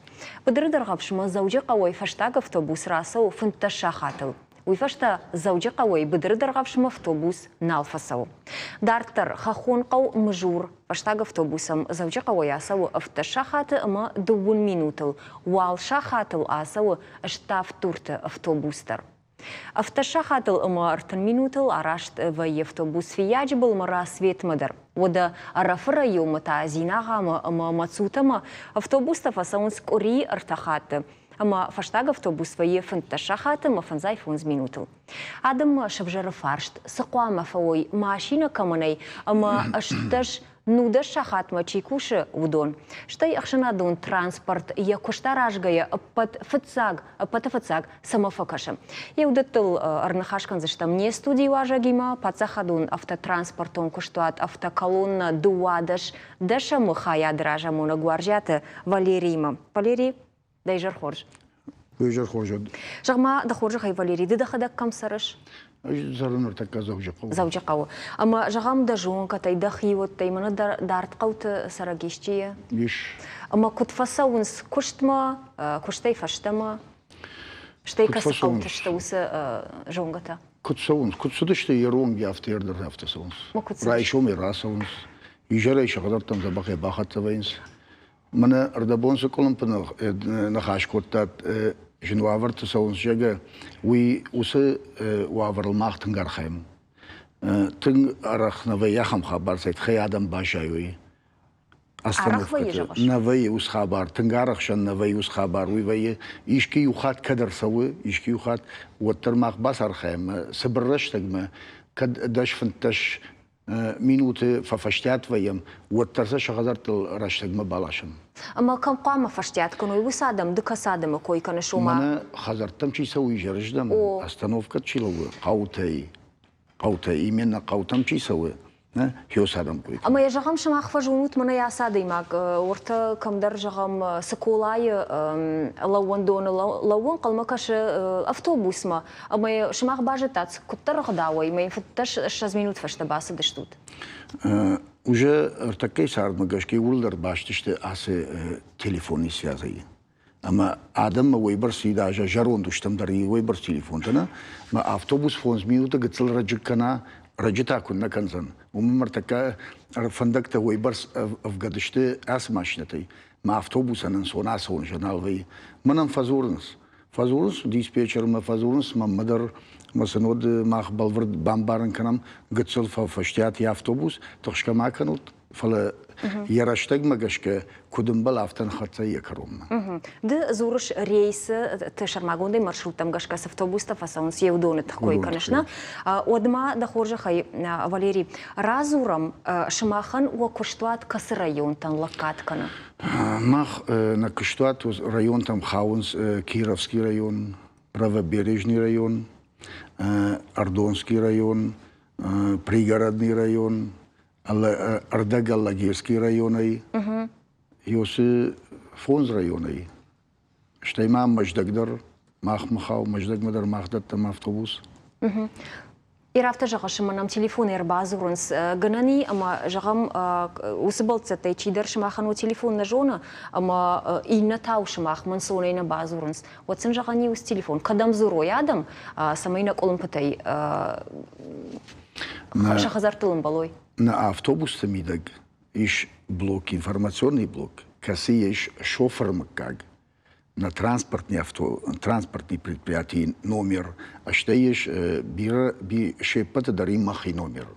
Быдыры Дӕргъӕвсмӕ Дзӕуджыхъӕуӕй фӕстаг автобус рацӕуы 15 сахатыл. Уый фӕстӕ Дзӕуджыхъӕуӕй Быдыры Дӕргъӕвсмӕ автобус нал фӕцӕуы. Дарддӕр хӕххон хъӕу Мызур фӕстаг автобусӕм Дзӕуджыхъӕуӕй ацӕуы 17 сахаты ӕмӕ дыууын минутыл, уал сахатыл ацӕуы Ставд-Дурты автобус дӕр. Ӕвддӕс сахатыл ӕмӕ 30 минутыл араст вӕййы автобус Фыййаджы былмӕ Рассветмӕ дӕр. Уӕдӕ Ӕрӕфы районмӕ та Дзинагъамӕ ӕмӕ Мацутӕмӕ автобустӕ фӕцӕуынц къуыри ӕртӕ хатты. Ӕмӕ фӕстаг автобус вӕййы 15 сахаты ӕмӕ 55 минутыл. Адӕммӕ сӕвзӕры фарст, цы хъуамӕ фӕуой машинӕ кӕмӕ нӕй ӕмӕ 18 нудӕс сахатмӕ чи кусы, уыдон. Стӕй ӕхсӕнадон транспорт йӕ куыст аразгӕйӕ ӕппӕт фыццаг, ӕппӕты фыццаг цӕмӕ фӕкӕсы. Йе уыдӕттыл ӕрныхас кӕндзыстӕм не студийы уазӕгимӕ, паддзахадон автотранспортон куыстуат автоколонна 12 дӕсӕмы хайады разамонӕг Уарзиаты Валериимӕ. Валерий, Дӕ изӕр хорз. Дӕ изӕр хорз уӕд. Зӕгъ-ма, дӕ хорзӕхӕй, Валерий, ды дӕхӕдӕг кӕм цӕрыс? Ӕз цӕрын ныртӕккӕ Дзӕуджыхъӕуы. Дзӕуджыхъӕуы. Ӕмӕ, зӕгъӕм, дӕ зонгӕтӕй, дӕ хиуӕттӕй, мӕнӕ дард хъӕуты цӕрӕг исчи и? Ис. Ӕмӕ куыд фӕцӕуынц куыстмӕ, куыстӕй фӕстӕмӕ? Стӕй кӕцы хъӕуты сты уыцы зонгӕтӕ? Куыд цӕуынц? Куыд цыдысты йе ронг, афтӕ дӕр афтӕ цӕуынц. Райсомӕй рацӕуынц, изӕрӕй сӕ хӕдзӕрттӕм дзӕбӕхӕй бахӕццӕ вӕййынц. Мӕнӕ ӕрдӕбон цы къуылымпы ныхас кодтат, зын уавӕрты цӕуынц, зӕгъгӕ, уый уыцы уавӕрыл мах тынг архайӕм. Тынг арӕх нӕ вӕййы ахӕм хабар, цӕй тыххӕй адӕм баззайой. Арӕх вӕййы, зӕгъыс? Нӕ вӕййы уыцы хабар, тынг арӕхсӕн нӕ вӕййы уыцы хабар. Уый вӕййы, искуы иу хатт кӕд ӕрцӕуы, искуы иу хатт, уӕддӕр мах бацархайӕм цыбыр рӕстӕгмӕ, кӕд дӕс-фынддӕс минуты фӕфӕстиат вӕййӕм, уӕддӕр сӕ сӕ хӕдзӕрттыл рӕстӕгмӕ баласӕм. Ӕмӕ кӕм хъуамӕ фӕстиат кӕной уыцы адӕм, ды кӕцы адӕмы кой кӕныс, ома? Мӕнӕ хӕдзӕрттӕм чи цӕуы изӕрыздӕм, остановкӕ чи лӕууы, хъӕутӕй, хъӕутӕй, именно хъӕутӕм чи цӕуы, Хёсадӕм кой. Ӕмӕ йӕ зӕгъӕм, сымах фӕзонут мӕнӕ ацы адӕймаг, уӕртӕ кӕмдӕр, зӕгъӕм, Цыколайы лӕууӕндоны лӕууы, ӕнхъӕлмӕ кӕсы автобусмӕ, ӕмӕ сымах базыдтат, куыддӕр ӕгъдауӕй, мӕ йын фыддӕс 20 минут фӕстӕ бацыдыстут. Уже ӕртӕккӕйы цардмӕ гӕсгӕ иууылдӕр баст сты ацы телефонный связӕй. Ӕмӕ адӕммӕ уыйбӕрц даже зӕронд устӕм дӕр уыйбӕрц телефонтӕ нӕ. Мӕ автобус фондз минуты гыццыл рӕджы кӕна, рӕджы та куыннӕ кӕндзӕн. Уымӕн ӕртӕккӕ фӕндӕгтӕ уыйбӕрц ӕвгӕд сты ацы машинӕтӕй. Мӕ автобусӕн ӕнцон ацӕуын зӕнал вӕййы. Мӕнӕн фӕдзурынц. Фӕдзурынц диспетчермӕ, фӕдзурынц мӕнмӕ дӕр. Ӕмӕ сын уӕд мах бӕлвырд бамбарын кӕнӕм, гыццыл фӕфӕстиат йӕ автобус, тыхсгӕ ма кӕнут, фӕлӕ йӕ рӕстӕгмӕ гӕсгӕ куыд ӕмбӕлы, афтӕ ныххӕццӕ йӕ кӕронмӕ. Ды дзурыс рейсы сӕрмагондӕй маршруттӕм гӕсгӕ цы автобустӕ фӕцӕуынц, йе уыдоны тыххой кӕныс, нӕ? Уӕд ма дӕ хорзӕхӕй, Валерий, радзурӕм, сымахӕн уӕ куыстуат кӕцы районтӕн лӕггад кӕны? Мах нӕ куыстуат районтӕм хауынц Кировский район, Правобережный район, Ардонский район, Пригородный район, ӕрдӕг Алагирский районӕй, Ёсы фондз районӕй. Стӕй ма Мӕздӕг дӕр, мах Мыхау, Мӕздӕгмӕ дӕр мах дӕттӕм автобус. Ир афтӕ зӕгъыс, ӕмӕ нӕм телефонӕй ӕрбадзурынц. Гӕнӕн и, ӕмӕ, зӕгъӕм, уыцы бӕлццӕттӕй чидӕр сымахӕн уӕ телефон нӕ зоны, ӕмӕ иннӕтау сымахмӕ ӕнцонӕй нӕ бадзурынц. Уӕд сын зӕгъӕн и уыцы телефон, кӕдӕм дзурой адӕм, цӕмӕй нӕ къуылымпытӕй сӕ хӕдзӕрттыл ӕмбӕлой? Нӕ автобусты мидӕг ис блок, информационный блок, кӕцыйы ис шофыры мыггаг, на транспортный авто, транспортный предприятийы номер, стӕй ис бирӕ се ппӕты дӕр и мӕхи номер.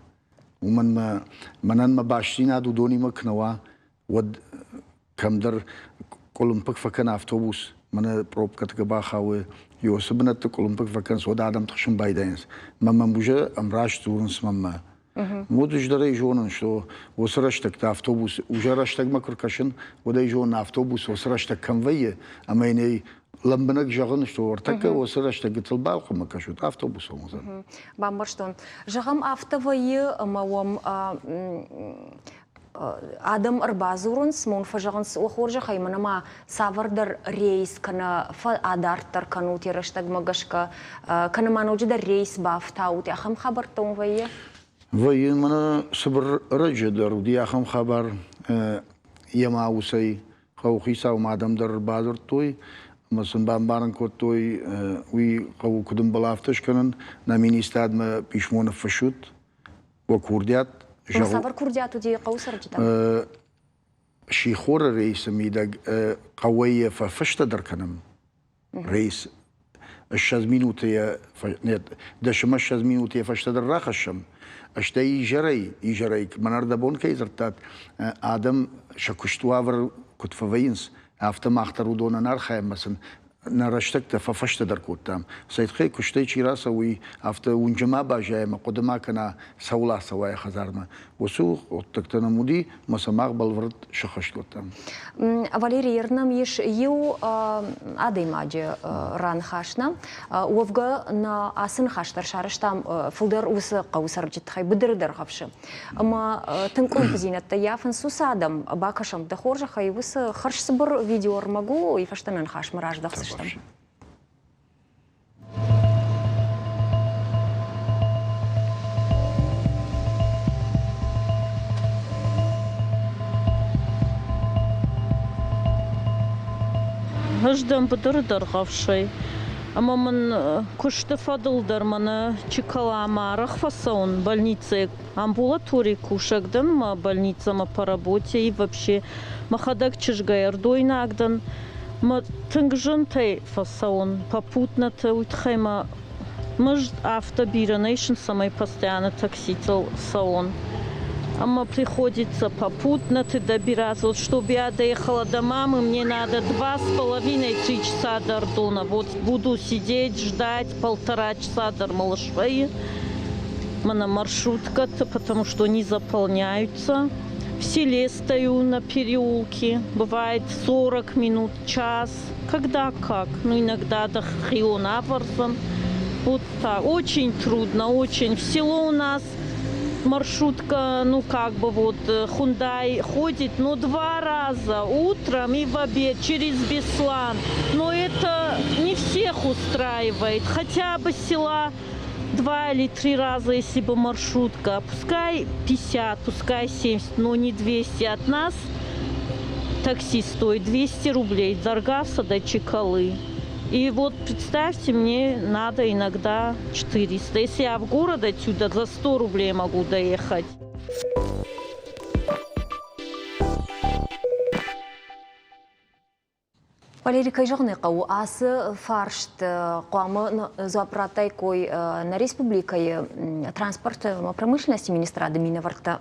Уымӕн мӕ мӕнӕн мӕ бастдзинад уыдонимӕ куы нӕ уа, уӕд кӕмдӕр къуылымпыг фӕкӕны автобус, мӕнӕ пробкӕтгӕ бахауы, уыцы бынӕтты къуылымпыг фӕкӕнынц, уӕд адӕм тыхсын байдайынц. Мӕ мӕм уже ӕмраст дзурынц мӕнмӕ. Уӕд ӕз дӕр ӕй зонын, что уыцы рӕстӕгты автобус, уже рӕстӕгмӕ куы ркӕсын, уӕд ӕй зонын, автобус уыцы рӕстӕг кӕм вӕййы, ӕмӕ йын ӕй лӕмбынӕг зӕгъын, что ӕртӕккӕ уыцы рӕстӕг гыццыл балхъуымӕ кӕсут, автобус уыдзӕн. Бамбӕрстон. Зӕгъӕм, афтӕ вӕййы, ӕмӕ уӕм адӕм ӕрбадзурынц, мон фӕзӕгъынц, уӕ хорзӕхӕй мӕнӕ ма цавӕрдӕр рейс кӕнӕ адарддӕр кӕнут йӕ рӕстӕгмӕ гӕсгӕ, кӕнӕ ма ноджыдӕр рейс бафтаут, ахӕм хабӕрттӕ уым вӕййы? Вӕййы, мӕнӕ цыбыр ӕрӕджы дӕр уыди ахӕм хабар йемӕ усӕй хъӕуыхицаумӕ адӕм дӕр ӕрбадзырдтой ӕмӕ сын бамбарын кодтой, уый хъӕуы куыд ӕмбӕлы, афтӕ скӕнын, нӕ министрадмӕ писмо ныффыссут, уӕ курдиат. Цавӕр курдиат уыди хъӕуы цӕрджытӕм? Сихоры рейсы мидӕг хъӕуӕй йӕ фӕфӕстӕдӕр кӕнӕм. Рейс 20 минуты йӕ, нет, дӕсмӕ 20 минуты йӕ фӕстӕдӕр рахӕссӕм. Стӕй изӕрӕй, изӕрӕй, мӕн ӕрдӕбон кӕй дзырдтат, адӕм сӕ куыст уавӕр куыд фӕвӕййынц, афтӕ мах дӕр уыдонӕн архайӕм ӕмӕ сын нӕ рӕстӕгтӕ фӕфӕстӕдӕр кодтам. Цӕй тыххӕй куыстӕй чи рацӕуы, уый афтӕ уынджы ма баззайа ӕмӕ хъуыды ма кӕна, цӕуыл ацӕуа йӕ хӕдзармӕ. Уыцы хъуыддӕгтӕ нӕм уыди, ӕмӕ сӕ мах бӕлвырд сӕххӕст кодтам. Валерий, нӕм ис иу адӕймаджы раныхас нӕ. Уӕвгӕ нӕ ацы ныхас дӕр сарӕзтам фылдӕр уыцы хъӕуы цӕрджыты тыххӕй, быдыры дӕргъӕвсы. Ӕмӕ тынг къуылымпыдзинӕдтӕ ййафынц уыцы адӕм. Бакӕсӕм, дӕ хорзӕхӕй, уыцы хӕрзцыбыр видеоӕрмӕг у, уый фӕстӕ нӕ ныхасмӕ раздӕхдзыстӕм. Ӕз дӕн быдыры дӕргъӕвсӕй, ӕмӕ мын куысты фӕдыл дӕр мӕнӕ Чиколамӕ арӕх фӕцӕуын больницӕйы амбулаторийы кусӕг дӕн мӕ больницӕмӕ по работе и вообще мӕхӕдӕг чызгӕй ӕрдойнаг дӕн. Мӕ тынг зынтӕй фӕцӕуын попутноты, уый тыххӕй мӕ мызд афтӕ бирӕ нӕ исын, цӕмӕй постоянно такситыл цӕуон. Ӕмӕ приходится попутноты добираться. Вот чтобы я доехала до мамы, мне надо 2,5-3 часа до Ардона. Вот буду сидеть, ждать полтора часа до Малышвеи. На маршрутка-то, потому что они заполняются. В селе стою на переулке. Бывает 40 минут, час. Когда как. Ну, иногда до Хиона Вот так. Очень трудно, очень. В село у нас Маршрутка, ну как бы вот Hyundai ходит, но два раза, утром и в обед через Беслан. Но это не всех устраивает. Хотя бы села два или три раза, если бы маршрутка. Пускай 50, пускай 70, но не 200 от нас. Такси стоит 200 рублей, Даргавса до Чекалы. И вот представьте, мне надо иногда 400. Если я в город отсюда, за 100 рублей могу доехать. Валерий, кӕй зӕгъын ӕй хъӕуы, ацы фарст хъуамӕ дзуапп радтаиккой нӕ республикӕйы транспорты ӕмӕ промышленности министрады минӕвӕрттӕ,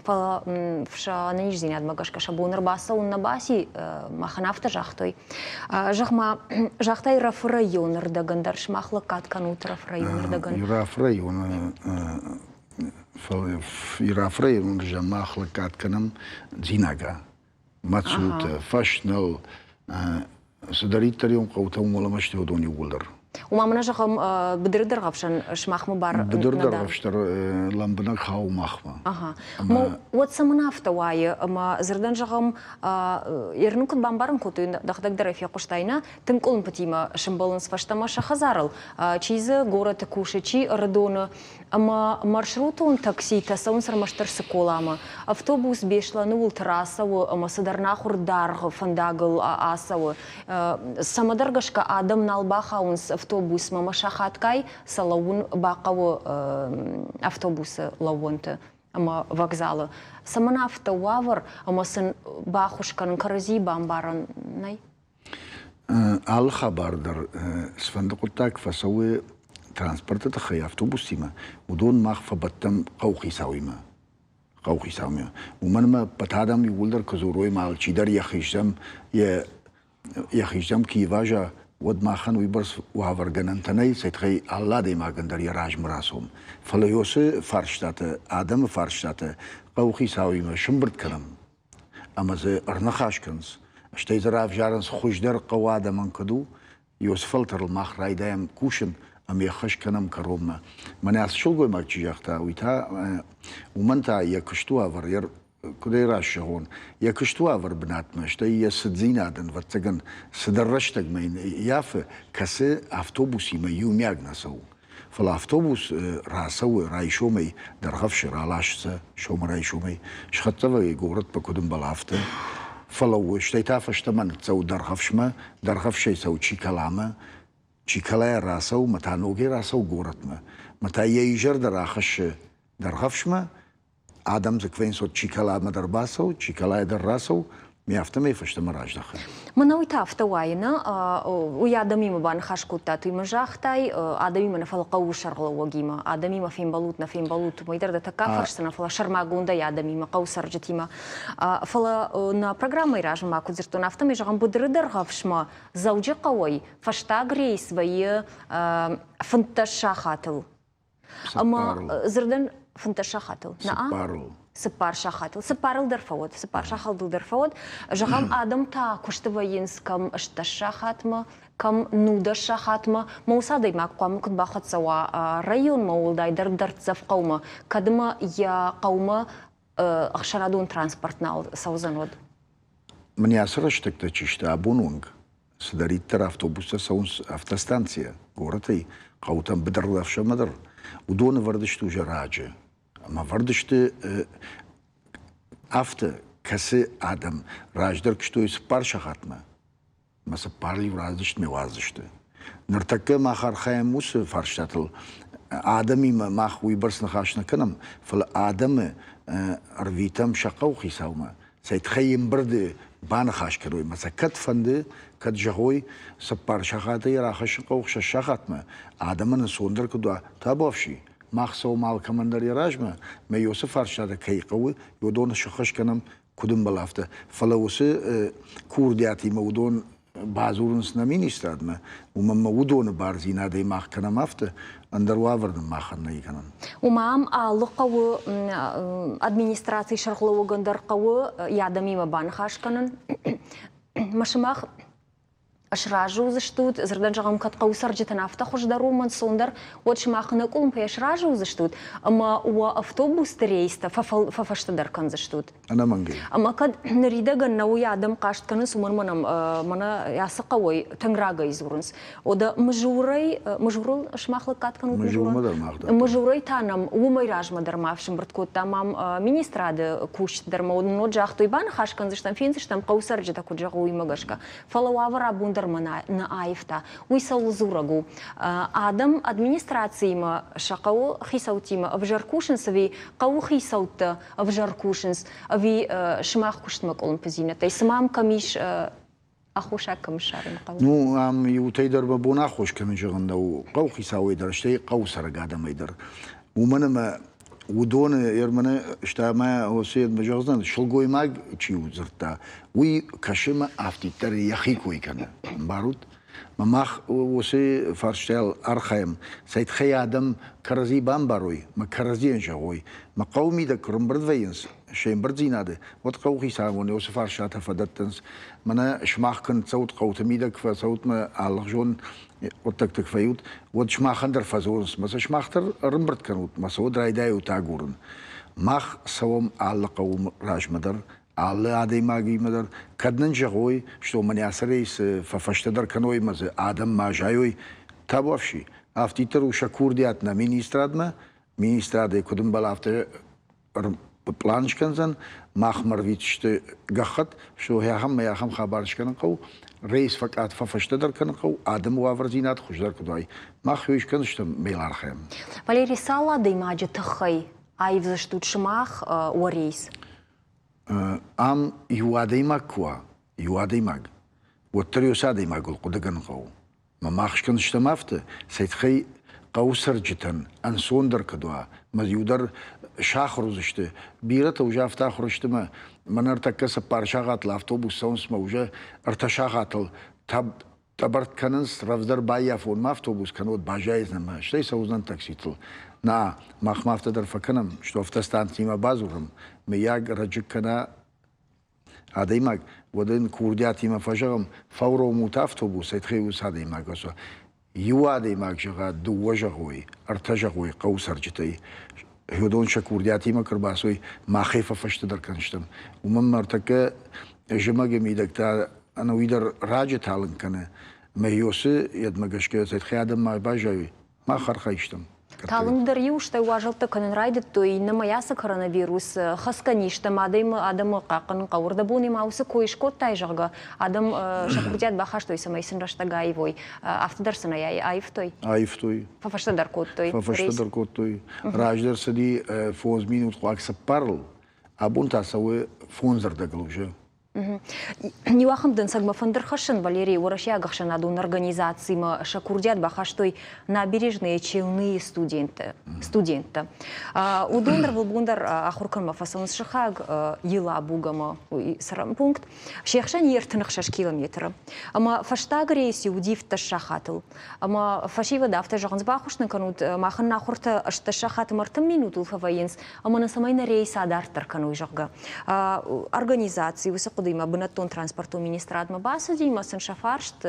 фӕлӕ сӕ ӕнӕниздзинадмӕ гӕсгӕ сӕ бон ӕрбацӕуын нӕ баци, махӕн афтӕ загътой. Зӕгъ-ма, загътай Рафы районы рдӕгӕн дӕр сымах лӕггад кӕнут Рафы районы рдӕгӕн? Рафы районы Рафы районы мах лӕггад кӕнӕм Дзинага. Мацутӕ, Фӕснӕл, цыдӕриддӕр иу хъӕутӕ уымӕ сты, уыдон иууылдӕр. Уымӕ мӕнӕ зӕгъӕм, быдыры дӕргъӕвсӕн сымахмӕ бар Быдыры дӕргъӕвс дӕр лӕмбынӕг хауы махмӕ. Ага. Уӕд цӕмӕн афтӕ уайы, ӕмӕ дзырдӕн зӕгъӕм, ерын куыд бамбарын кодтой, дӕхӕдӕг дӕр ӕй фехъуыстай, нӕ? Тынг къуылымпытимӕ сӕмбӕлынц фӕстӕмӕ сӕ хӕдзарыл. Чи дзы горӕты кусы, чи Ӕрыдоны. Ӕмӕ маршрутон такситӕ цӕуынц ӕрмӕстдӕр Цыколамӕ. Автобус Беслӕны уылты рацӕуы ӕмӕ цыдӕр нахуыр даргъ фӕндагыл ацӕуы. Цӕмӕдӕр гӕсгӕ адӕм нал бахауынц автобусмӕ ӕмӕ сахатгай сӕ лӕууын бахъӕуы автобусы лӕууӕнты ӕмӕ вокзалы. Цӕмӕн афтӕ уавӕр ӕмӕ сын баххуыс кӕнын, кӕрӕдзийы бамбарӕн нӕй? Алы хабар дӕр цыфӕнды хъуыддаг фӕцӕуы транспорты тыххӕй автобустимӕ, уыдон мах фӕбӕттӕм хъӕуыхицауимӕ. Хъӕуыхицаумӕ. Уымӕн ӕмӕ ӕппӕт адӕм иууылдӕр куы дзурой ӕмӕ алчидӕр йӕхицӕн йӕ йӕхицӕн куы иваза, уӕд махӕн уыйбӕрц уавӕргӕнӕнтӕ нӕй, цӕй тыххӕй алы адӕймагӕн дӕр йӕ размӕ рацом. Фӕлӕ уыцы фарстатӕ, адӕмы фарстатӕ хъӕуыхицауимӕ сымбырд кӕнӕм ӕмӕ дзы ӕрныхас кӕнынц, стӕй дзы равзарынц, хуыздӕр хъӕуы адӕмӕн куыд у, уыцы фӕлтӕрыл мах райдайӕм кусын ӕмӕ йӕ хӕс кӕнӕм кӕронмӕ. Мӕнӕ ацы сылгоймаг чи загъта, уый та уымӕн та йӕ куысты уавӕр, йӕ куыд ӕй раст зӕгъон, йӕ куысты уавӕр бынатмӕ, стӕй йӕ цыддзинад, ӕвӕццӕгӕн, цыдӕр рӕстӕгмӕ йын ййафы, кӕцы автобусимӕ иумиаг нӕ цӕуы. Фӕлӕ автобус рацӕуы райсомӕй Дӕргъӕвсы раласдзӕ сӕумӕрайсомӕй, схӕццӕ вӕййы горӕтмӕ куыд ӕмбӕлы, афтӕ. Фӕлӕууы, стӕй та фӕстӕмӕ ныццӕуы Дӕргъӕвсмӕ, Дӕргъӕвсӕй цӕуы Чиколамӕ, Чиколайӕ рацӕуы мӕ та ногӕй рацӕуы горӕтмӕ. Мӕ та йӕ изӕр дӕр ахӕссы Дӕргъӕвсмӕ, адӕм дзы квенсот Чиколамӕ дӕр бацӕуы, Чиколайӕ дӕр рацӕуы, ме афтӕмӕй фӕстӕмӕ раздӕхы. Мӕнӕ уый та афтӕ уайы, нӕ? Уый адӕмимӕ баныхас кодтат, уый мын загътай, адӕмимӕ нӕ, фӕлӕ хъӕуы сӕргълӕууӕгимӕ. Адӕмимӕ фембӕлут, нӕ фембӕлут, уымӕй дӕр дӕ тӕккӕ фӕрсдзынӕ, фӕлӕ сӕрмагондӕй адӕмимӕ, хъӕуы цӕрджытимӕ. Фӕлӕ нӕ программӕйы размӕ ма куыд дзырдтон, афтӕмӕй, зӕгъӕм, быдыры дӕргъӕвсмӕ Дзӕуджыхъӕуӕй фӕстаг рейс вӕййы 15 сахатыл. Ӕмӕ дзырдӕн 15 сахатыл. Цыппарыл. Цыппар сахатыл. Цыппарыл дӕр фӕуӕд, цыппар сахатыл дӕр фӕуӕд. Зӕгъӕм, адӕм та куысты вӕййынц кӕм 18 сахатмӕ, кӕм 19 сахатмӕ. Мӕ уыцы адӕймаг хъуамӕ куыд бахӕццӕ уа районмӕ, уӕлдайдӕр дӕрддзӕф хъӕумӕ, кӕд ӕмӕ йӕ хъӕумӕ ӕхсӕнадон транспорт нал цӕудзӕн, уӕд? Мын ацы рӕстӕгтӕ чи сты абон онг, цыдӕриддӕр автобустӕ цӕуынц автостанцийӕ, горӕтӕй хъӕутӕм быдырыл ӕфсӕрмӕ дӕр, уыдон ӕвӕрд сты уже раджы. Ӕмӕ ӕвӕрд сты афтӕ, кӕцы адӕм раздӕр куыстой цыппар сахатмӕ, ӕмӕ цыппар иу раздзыстмӕ уадздзысты. Ныртӕккӕ мах архайӕм уыцы фарстатыл. Адӕмимӕ мах уыйбӕрц ныхас нӕ кӕнӕм, фӕлӕ адӕмы ӕрвитӕм сӕ хъӕуыхицаумӕ, цӕй тыххӕй ӕмбырды баныхас кӕной ӕмӕ сӕ кӕд фӕнды, кӕд зӕгъой, цыппар сахаты йӕ рахӕссын хъӕуы хсӕз сахатмӕ, адӕмӕн ӕнцондӕр куыд уа, табуафси, мах цӕуӕм алкӕмӕн дӕр йӕ размӕ, мӕ уыцы фарстатӕ кӕй хъӕуы, уыдон сыххӕст кӕнӕм, куыд ӕмбӕлы, афтӕ. Фӕлӕ уыцы курдиатимӕ уыдон бадзурынц нӕ министрадмӕ, уымӕн ӕмӕ уыдоны бардзинадӕй мах кӕнӕм афтӕ, ӕндӕр уавӕр нын махӕн нӕй кӕнӕн. Уымӕ ам алы хъӕуы администрацийы сӕргълӕууӕгӕн дӕр хъӕуы йӕ адӕмимӕ баныхас кӕнын. Мӕ сымах Сразы уыдзыстут, дзырдӕн зӕгъӕм, кӕд хъӕуы цӕрджытӕн афтӕ хуыздӕр у мӕнцондӕр, уӕд сымах нӕ къуылымпыйӕ сразы уыдзыстут ӕмӕ уӕ автобусты рейстӕ фӕфӕстӕдӕр кӕндзыстут. Ӕнӕмӕнгӕй. Ӕмӕ кӕд ныридӕгӕн нӕ уый адӕм хъаст кӕнынц, уымӕн мӕнӕ мӕнӕ ацы хъӕуӕй тынг рагӕй дзурынц. Ода Мызурӕй, Мызурыл сымах лӕггад кӕнут? Мызурмӕ дӕр мах дӕр. Мызурӕй та нӕм уымӕй размӕ дӕр ма сӕмбырд кодта мам министрады кусджытӕ дӕр ма уыдон загътой, баныхас кӕндзыстӕм, фендзыстӕм хъӕуы цӕрджытӕ куыд зӕгъы, уымӕ гӕсгӕ. Фӕлӕ уавӕр абон дӕр ма нӕ аивта. Уый цӕуыл дзурӕг у? Адӕм администрациимӕ сӕ хъӕуы хицӕуттимӕ ӕвзӕр кусынц ӕви хъӕуы хицӕуттӕ ӕвзӕр кусынц, ӕви сымах куыстмӕ къуылымпыдзинӕдтӕй? Цымӕ ам кӕм ис аххосаг кӕм ссарын хъӕуы? Ну, ам иутӕй дӕр мӕ бон аххос кӕнын зӕгъын нӕу хъӕуыхицауӕй дӕр, стӕй хъӕуы цӕрӕг адӕмӕй дӕр. Уымӕн ӕмӕ уыдоны Ерманы стӕмӕ Осиедмӕ зӕгъдзӕн, сылгоймаг чи у дзырдта, уый кӕсы мӕ афтиддӕр йӕхи кой кӕны. Ӕмбарут? Мӕ мах уыцы фарстайыл архайӕм, цӕй тыххӕй адӕм кӕрӕдзи бамбарой, мӕ кӕрӕдзийӕн зӕгъой. Мӕ хъӕуы мидӕг куы рымбырд вӕййынц се мбырддзинады, уӕд хъӕуыхицауон уыцы фарстатӕ фӕдӕттынц. Мӕнӕ сымах куы ныццӕут хъӕуты мидӕг, фӕцӕут мӕ алыгъуызон хъуыддӕгты куы фӕйут, уӕд сымахӕн дӕр фӕдзурынц, мӕ сӕ сымах дӕр ӕрымбырд кӕнут, мӕ сӕ уӕд райдайут агурын. Мах цӕуӕм алы хъӕуы размӕ дӕр, алы адӕймагимӕ дӕр, кӕд нын зӕгъой, что мӕнӕ ацы рейсы фӕфӕстӕдӕр кӕной ӕмӕ дзы адӕм ма зайой, табуафси, афтиддӕр у сӕ курдиат нӕ министрадмӕ, министрадӕй куыд ӕмбӕлы, афтӕ пълан скӕндзӕн, махмӕ рвитдзысты гӕххӕтт, что ахӕм мӕ ахӕм хабар скӕнын хъӕуы, рейс фӕкъад фӕфӕстӕдӕр кӕнын хъӕуы, адӕмы уавӕрдзинад хуыздӕр куыд уай. Мах уый скӕндзыстӕм мелархӕм. Валерий, цал адӕймаджы тыххӕй аивдзыстут сымах уӕ рейс? Ам иу адӕймаг куы уа, иу адӕймаг, уӕддӕр уыцы адӕймагыл хъуыдыгӕнын хъӕуы. Мӕ мах скӕндзыстӕм афтӕ, цӕй тыххӕй хъӕуы цӕрджытӕн ӕнцондӕр кӕд уа, мӕ иу дӕр сахуыр уыдзысты. Бирӕтӕ уже афтӕ ахуыр сты мӕ мӕнӕ ӕртӕккӕ цыппар сахатыл автобус цӕуынц мӕ уже ӕртӕ сахатыл тъӕбӕртт кӕнынц, рӕвдздӕр баййафон ма автобус кӕнӕ баззайдзӕн мӕ, стӕй цӕудзӕн такситыл. На, мах ма афтӕ дӕр фӕкӕнӕм, что автостанцимӕ бадзурӕм, мыййаг ӕрӕджы кӕнӕ адӕймаг, уӕд ын курдиатимӕ фӕзӕгъӕм, фӕуромут автобусӕй, тыххӕй уыцы адӕймаг Иу адӕймаг зӕгъа, дыууӕ зӕгъой, ӕртӕ зӕгъой хъӕуы цӕрджытӕй, уыдон сӕ курдиатимӕ куы ӕрбацой, махӕй фӕфӕстӕдӕр кӕндзыстӕм. Уымӕн ма ӕртӕккӕ зымӕгы мидӕг та ӕнӕуи дӕр раджы талынг кӕны. Мӕ Иосы йедмӕ гӕсгӕ цӕй адӕм ма баззайой, мах архайдтам. Талынгдӕр иу, стӕй уазӕлттӕ кӕнын райдыдтой, иннӕмӕй ацы коронавирус хӕцгӕ низтӕм адӕмы адӕмы хъахъхъӕнын хъӕуы. Ӕрдӕбоны ма уыцы кой скодтай, зӕгъгӕ, адӕм сӕ курдиат бахастой, цӕмӕй сын рӕстӕг аивой. Афтӕ дӕр сын ӕй аивтой? Аивтой. Фӕфӕстӕдӕр кодтой? Фӕфӕстӕдӕр кодтой. Раздӕр цыди фондз минут хъуаг цыппарыл, абон та цӕуы фондзӕрдӕгыл уже. Иу ахӕм дӕнцӕгмӕ фӕндыр хӕссын Валерий уӕрӕсейаг ӕхсӕнадон организацимӕ сӕ курдиат бахастой Набережные Челны студенттӕ. Студенттӕ. Уыдон ӕрвылбон дӕр ахуыр кӕнынмӕ фӕцӕуынц сыхаг Елабугӕмӕ, уый цӕрӕн пункт. Се хсӕн 36 километры. Ӕмӕ фӕстаг рейс уыди 17 сахатыл. Ӕмӕ фӕсивӕд афтӕ зӕгъынц, баххуыс нын кӕнут, махӕн нӕ ахуыртӕ 18 сахаты ӕмӕ 30 минутыл фӕвӕййынц, ӕмӕ нын цӕмӕй нӕ рейс адарддӕр кӕной, зӕгъгӕ. Организаци уыцы хъуыдыимӕ бынӕттон транспортон министрадмӕ бацыди ӕмӕ сын сӕ фарст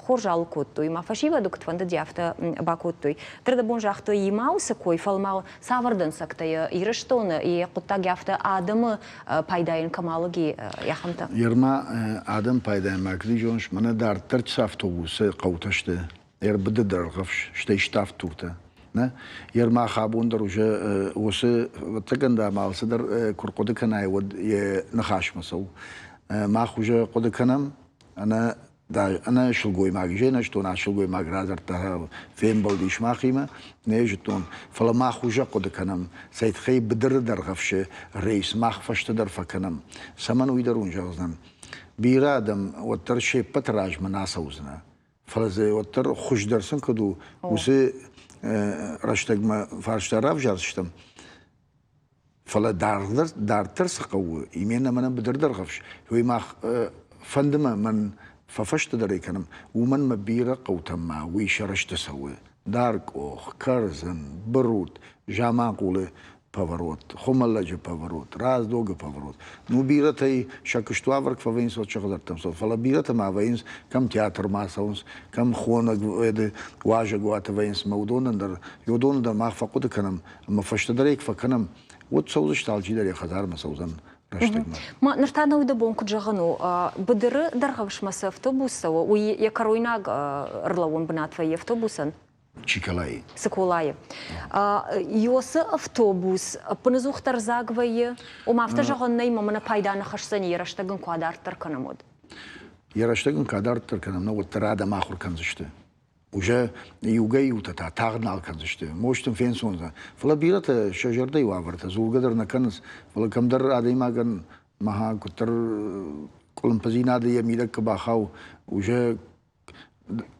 хорз алыг кодтой. Ӕмӕ фӕсивӕды куыд фӕндыди, афтӕ бакодтой. Дырдыбон загътой, има уыцы кой, фӕлӕ ма цавӕр дӕнцӕгтӕ Ирыстоны йӕ хъуыддаг афтӕ адӕмы пайдайӕн кӕм алыг и, ахӕмтӕ? Ерма адӕм пайдайӕн ма куыд зоныс, мӕнӕ дарддӕр цы автобусы хъӕутӕ сты, ӕрбыды дӕргъӕвс, стӕй ставддуртӕ. Нӕ? Ермах абон дӕр уже уыцы ӕвӕццӕгӕн дам алцыдӕр куы рхъуыды кӕнай, уӕд йӕ ныхасмӕ цӕуы. Мах уже хъуыды кӕнӕм, ӕнӕ ӕнӕ сылгоймаг зенӕстон, а сылгоймаг радзырдта, фембӕлдис махимӕ, нӕ зыдтон. Фӕлӕ мах уже хъуыды кӕнӕм, цӕй тыххӕй быдыры дӕргъӕвсы рейс мах фӕстӕдӕр фӕкӕнӕм. Цӕмӕн уый дӕр уын зӕгъдзӕн. Бирӕ адӕм уӕддӕр се ппӕты размӕ нӕ ацӕудзынӕ. Фӕлӕ дзы уӕддӕр хуыздӕр сын куыд у, уыцы рӕстӕгмӕ фарста равзардзыстӕм. Фӕлӕ дарддӕр цы хъӕуы, именно мӕнӕн быдыр дӕргъӕвс, уый мах фӕнды мӕ мӕн фӕфӕстӕдӕрӕй кӕнӕм, уымӕн мӕ бирӕ хъӕутӕм ма уый сӕрӕзты цӕуы. Даркъох, Кӕрдзын, Бырут, Заманхъулы. поворот, Хуымӕллӕджы поворот, Раздогы поворот. Ну, бирӕтӕй сӕ куыстуавӕр куы фӕвӕййынц, уӕд сыгъдӕттӕм цӕуынц. Фӕлӕ бирӕтӕ ма вӕййынц, кӕм театрмӕ цӕуынц, кӕм хонӕг уазӕгуаты вӕййынц, ӕмӕ уыдонӕн дӕр, уыдоны дӕр мах фӕхъуыды кӕнӕм, ӕмӕ фӕстӕдӕр ӕй куы фӕкӕнӕм, уӕд цӕудзысты алчидӕр йӕ хӕдзармӕ цӕудзӕн рӕстӕгмӕ. Ма ныр та нӕ бон куыд зӕгъын у, быдыры Дӕргъӕвсмӕ цы автобус цӕуы, уый йӕ кӕройнаг ӕрлӕууӕн бынат вӕййы автобусӕн? Чиколайы. Цыколайы. Иосы автобус ӕппынӕдзухдӕр дзаг вӕййы? Ома афтӕ зӕгъӕн нӕй, мӕ мӕнӕ пайда нӕ хӕсдзӕни, йӕ рӕстӕг ын куы адарддӕр кӕнӕм, уӕд. Йӕ рӕстӕг ын куы адарддӕр кӕнӕм, нӕ уӕддӕр адӕм ахуыр кӕндзысты. Уже иугай-иутӕ та тагъд нал кӕндзысты, может ын фенцондзӕн. Фӕлӕ бирӕтӕ сӕ зӕрдӕйы уавӕртӕ дзургӕ дӕр нӕ кӕнынц, фӕлӕ кӕмдӕр адӕймагӕн махӕн куыддӕр къуылымпыдзинады йӕ мидӕг куы бахауы, уже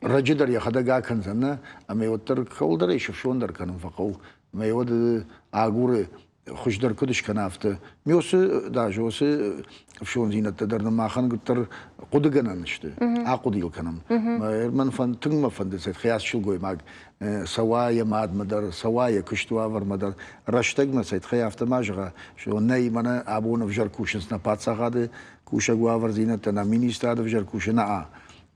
раджы дӕр йӕхӕдӕг акӕндзӕн, нӕ? Ӕмӕ уӕддӕр кӕуылдӕр ӕй сыфсондӕр кӕнын фӕхъӕуы. Ӕмӕ уӕд агуры, хуыздӕр куыд скӕна, афтӕ. Мёсы даже уыцы ӕфсондзинӕдтӕ дӕр нын махӕн куыддӕр хъуыдыгӕнӕн сты, ахъуыды йыл кӕнӕм. Мӕн тынг мӕ фӕнды, хӕс сылгоймаг цӕуа йӕ мадмӕ дӕр, цӕуа йӕ куысты уавӕрмӕ дӕр, рӕстӕгмӕ цӕй афтӕ ма зӕгъа, нӕй, мӕнӕ абон ӕвзӕр кусынц нӕ паддзахады кусӕг уавӕрдзинӕдтӕ, нӕ министрад ӕвзӕр кусы, нӕ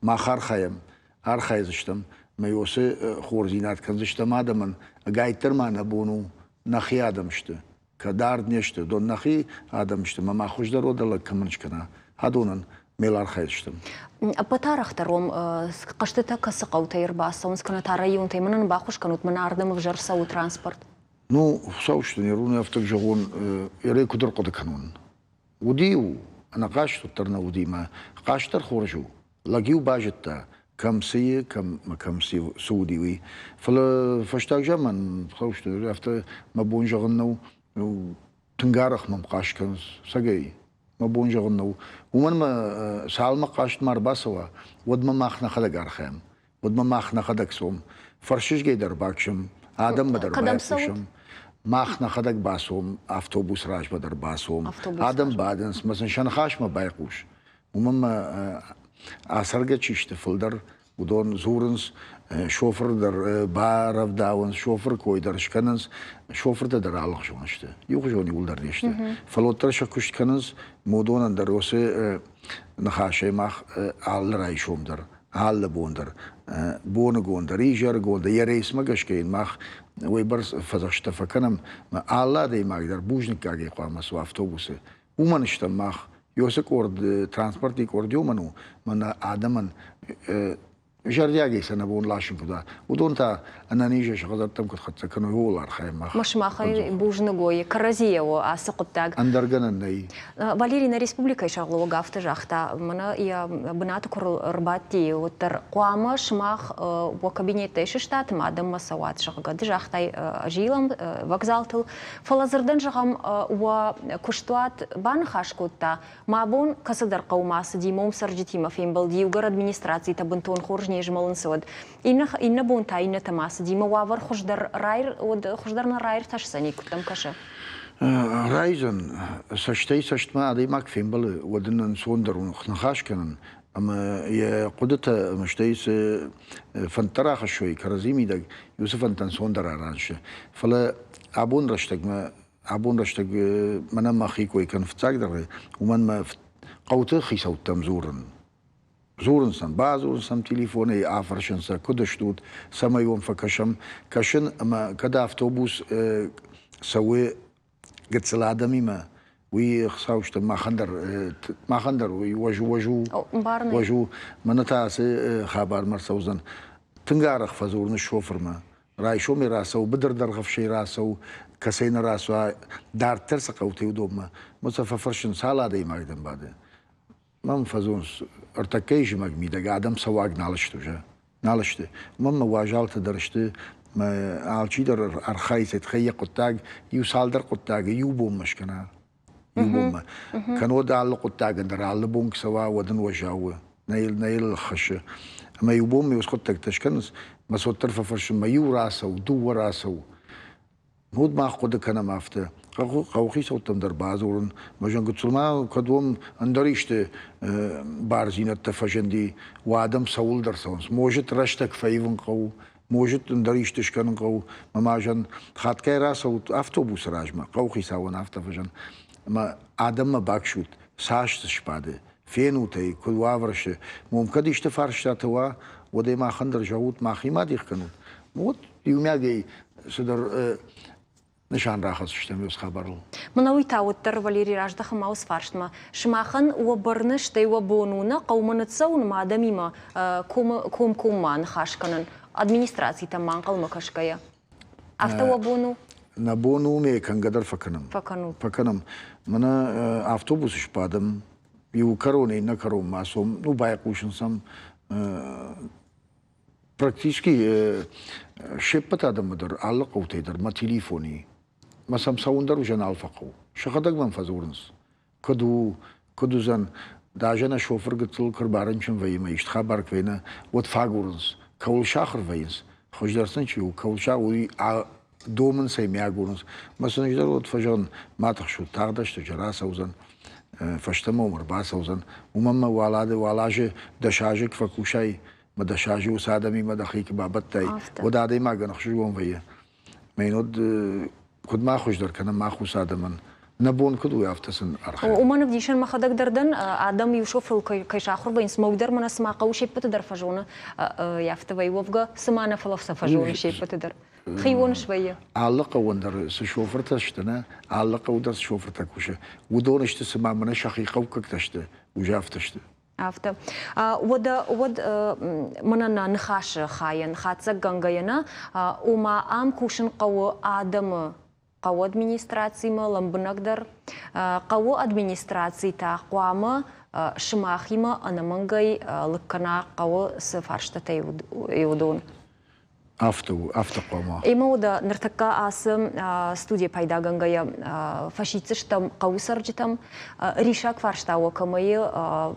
мах архайӕм, архайдзыстӕм, мӕ уыцы хорздзинад кӕндзыстӕм адӕмӕн, ӕгайтдӕр ма нӕ бон у, нӕхи адӕм сты. Кӕд ард не сты, дон нӕхи адӕм сты, мӕ ма хуыздӕр уӕдӕ лӕг кӕмӕн скӕна, адонӕн мел архайдзыстӕм. Ӕппӕт арӕхдӕр уӕм хъӕзтытӕ кӕцы хъӕутӕй ӕрбацӕуынц, кӕнӕ та районтӕй? Мӕнӕн баххуыс кӕнут, мӕнӕ ардӕм ӕвзӕр цӕуы транспорт. Ну, хуыцаустӕн, ирон афтӕ зӕгъон, ерӕй куыд ӕрхъуыды кӕнон. Уыди-иу, ӕнӕхъаст уӕддӕр нӕ уыди мӕ хъаст дӕр хорз у. Лӕг-иу базыдта, кӕм цы и, кӕм кӕм цы уыди, уый. Фӕлӕ фӕстаг заман, хуыцаустӕн, афтӕ мӕ бон зӕгъын нӕу, тынг арӕх мӕм хъаст кӕнынц, цӕгӕй. Мӕ бон зӕгъын нӕу. Уымӕн мӕ цалынмӕ хъаст ма ӕрбацӕуа, уӕдмӕ мах нӕхӕдӕг архайӕм. Уӕдмӕ мах нӕхӕдӕг цом. Фӕрсызгӕй дӕр баксӕм, адӕммӕ дӕр байхъусӕм. Мах нӕхӕдӕг бацом, автобус размӕ дӕр бацом. Адӕм бадынц, мӕ сын сӕ ныхасмӕ байхъус. Уымӕн мӕ ацӕргӕ чи сты фылдӕр, уыдон дзурынц, шофыр дӕр барӕвдауынц, шофыр кой дӕр скӕнынц, шофыртӕ дӕр алыхуызон сты. Иухуызон иуылдӕр не сты. Фӕлӕ уӕддӕр сӕ куыст кӕнынц, уыдонӕн дӕр уыцы ныхасӕй мах алы райсом дӕр алы бон дӕр, боныгон дӕр, изӕрыгон дӕр, йӕ рейсмӕ гӕсгӕ йын мах уыйбӕрц фӕдзӕхстӕ фӕкӕнӕм, алы адӕймаг дӕр бузныггагӕй хъуамӕ цуа автобусы. Уымӕн стӕм мах. Ёсы къорд, транспортный къорд уымӕн у, мӕнӕ адӕмӕн зӕрдиагӕй сӕ нӕ бон ласын куыд уа. Уыдон та ӕнӕнизӕй сӕ хӕдзӕрттӕм куыд хӕццӕ кӕной, ууыл архайӕм мах. Сымахӕй бузныг уой, кӕрӕдзийӕ у ацы хъуыддаг. Ӕндӕр гӕнӕн нӕй. Валерий нӕ республикӕйы сӕргълӕууӕг афтӕ загъта, мӕнӕ йӕ бынаты куы ӕрбадти, уӕддӕр хъуамӕ сымах уӕ кабинеттӕй сыстат ӕмӕ адӕммӕ цӕуат, зӕгъгӕ. Ды загътай, зилӕм вокзалтыл. Фӕлӕ дзырдӕн зӕгъӕм, уӕ куыстуат баныхас кодта, Мӕ бон кӕцыдӕр хъӕумӕ ацыди мом цӕрджытимӕ фембӕлд, иугӕр администрацитӕ бынтон хорз не змӕлынц, уӕд. Иннӕ, иннӕ бон та иннӕтӕм ацыди, мӕ уавӕр хуыздӕр, райр, уӕд хуыздӕр нӕ раиртасдзӕни, куыд дӕм кӕсы? Райдзӕн. Цӕстӕй цӕстмӕ адӕймаг фембӕлы, уӕд ын ӕнцондӕр у ныхас кӕнын ӕмӕ йӕ хъуыдытӕ ӕмӕ стӕй цы фӕндтӕ рахӕссой кӕрӕдзи мидӕг, уыцы фӕндтӕ ӕнцондӕр аразы. Фӕлӕ абон рӕстӕгмӕ абон рӕстӕг мӕнӕ мӕхи кой кӕн фыццагдӕр, уымӕн мӕ хъӕуты хицӕуттӕм дзурын. Дзурын сӕм, бадзурын сӕм телефонӕй, афӕрсын сӕ, куыд стут, цӕмӕй уӕм фӕкӕсӕм. Кӕсын ӕмӕ кӕд автобус цӕуы гыццыл адӕмимӕ, уый хуыцаустӕн махӕн дӕр махӕн дӕр уый уӕз уӕз у уӕз у. Мӕнӕ та ацы хабармӕ ӕрцӕудзӕн. Тынг арӕх фӕдзурын шофырмӕ. Райсомӕй рацӕуы, быдыр дӕргъӕвсӕй рацӕуы, кӕцӕй нӕ рацӕуа, дарддӕр цы хъӕутӕй уыдонмӕ. Мӕ сӕ фӕфӕрсын, цал адӕймаг дӕм бады? Мӕм фӕзоныс, ӕртӕккӕйы зымӕг мидӕг адӕм цӕуаг нал сты уже. Нал сты. Мӕм мӕ уазалтӕ дӕр сты, мӕ алчидӕр архайы цӕй йӕ хъуыддаг, иу цалдӕр хъуыддагы иу бонмӕ скӕна. Иу бонмӕ. Кӕннод алы хъуыддагӕн дӕр алы бон куы цӕуа, уӕд ын уӕззау у. Нӕ йыл, нӕ йыл хӕссы. Ӕмӕ иу бонмӕ уыцы хъуыддӕгтӕ скӕнынц, мӕ цот дӕр фӕфӕрсын, мӕ иу рацӕу, дыууӕ рацӕу. Уӕд мах хъуыды кӕнӕм афтӕ. Хъӕуыхицӕуттӕм дӕр бадзурын. Мӕ зӕгъын, ма кӕд уым ӕндӕр исты бардзинӕдтӕ фӕзынди, уӕ адӕм цӕуылдӕр цӕуынц. Может, рӕстӕг фӕивын хъӕуы. Может, ӕндӕр исты скӕнын хъӕуы. Мӕ мазӕн хатгай рацӕут автобусы размӕ, хъӕуыхицауӕн афтӕ фӕзӕн. Ӕмӕ адӕммӕ баксут, цас дзы сбады, фенут ӕй, куыд уавӕр сты. Уым кӕд исты фарстатӕ уа, уӕд ӕй махӕн дӕр зӕгъут, махимӕ дих кӕнут. Вот иумиагӕй цыдӕр нысан рахӕсдзыстӕм уыцы хабарыл. Мӕнӕ уый та уӕддӕр Валерий раздӕхы ма уыцы фарстмӕ. Сымахӕн уӕ бӕрны, стӕй уӕ бон у нӕ хъӕумӕ ныццӕуын ма адӕмимӕ комкоммӕ ныхас кӕнын, администрацитӕм ма ӕнхъӕлмӕ кӕсгӕйӕ. Афтӕ уӕ бон у? Нӕ бон у, ме кӕнгӕ дӕр фӕкӕнӕм. Фӕкӕнут. Фӕкӕнӕм. Мӕнӕ автобусы сбадӕм, иу кӕронӕй иннӕ кӕронмӕ цом, ну байхъусын сӕм практически се ппӕт адӕммӕ дӕр алы хъӕутӕй дӕр мӕ телефони мӕ сӕм цӕуын дӕр уже нал фӕхъӕуы. Сӕхӕдӕг мӕм фӕдзурынц, куыд у, куыд уыдзӕн. Даже нӕ шофыр гыццыл куы рбарынчын вӕййы мӕ исты хабар куы вӕййы, уӕд фӕагурынц, кӕуыл сахуыр вӕййынц, хуыздӕр сын чи у, кӕуыл са уый домынц ӕй, ме агурынц. Мӕ сын ӕз дӕр уӕд фӕзӕгъын, ма тыхсут, тагъд рӕстӕджы рацӕудзӕн, фӕстӕмӕ уым ӕрбацӕудзӕн. Уымӕн мӕ уал азы, 10 азы куы фӕкусай, мӕ 10 азы уыцы адӕмимӕ дӕхи куы бабӕттай, уӕд адӕймагӕн ӕхсызгон вӕййы. Мӕ йын уӕд куыд ма хуыздӕр кӕнӕм мах уыцы адӕмӕн, нӕ бон куыд у, афтӕ сын архайӕм. Уымӕн ӕвдисӕн мӕхӕдӕг дӕр дӕн, адӕм иу шофырыл кӕй сахуыр вӕййынц, мӕ уый дӕр мӕнӕ цыма хъӕуы се ппӕты дӕр фӕзоны, афтӕ вӕййы. Уӕвгӕ, цыма нӕ, фӕлӕ сӕ фӕзоны се ппӕты дӕр. Хион свӕййы. Алы хъӕуӕн дӕр цы шофыртӕ сты, нӕ, алы хъӕуы дӕр цы шофыртӕ кусы, уыдон сты, цыма мӕнӕ сӕхи хъӕуккӕгтӕ сты, уый афтӕ сты. Афтӕ. Уӕдӕ уӕд мӕнӕ нӕ ныхасы хайӕн хатдзӕггӕнгӕйӕ нӕ, ома ам кусын хъӕуы адӕмы хъӕуы администрацимӕ лӕмбынӕгдӕр. Хъӕуы администраци та хъуамӕ сымахимӕ ӕнӕмӕнгӕй лыг кӕна хъӕуы цы фарстатӕй уыдон. Афтӕ у, афтӕ хъуамӕ. Ӕмӕ уӕдӕ ныртӕккӕ ацы студийӕ пайдагӕнгӕйӕ фӕсиддзыстӕм хъӕуы цӕрджытӕм. Риссаг фарста уӕ кӕмӕй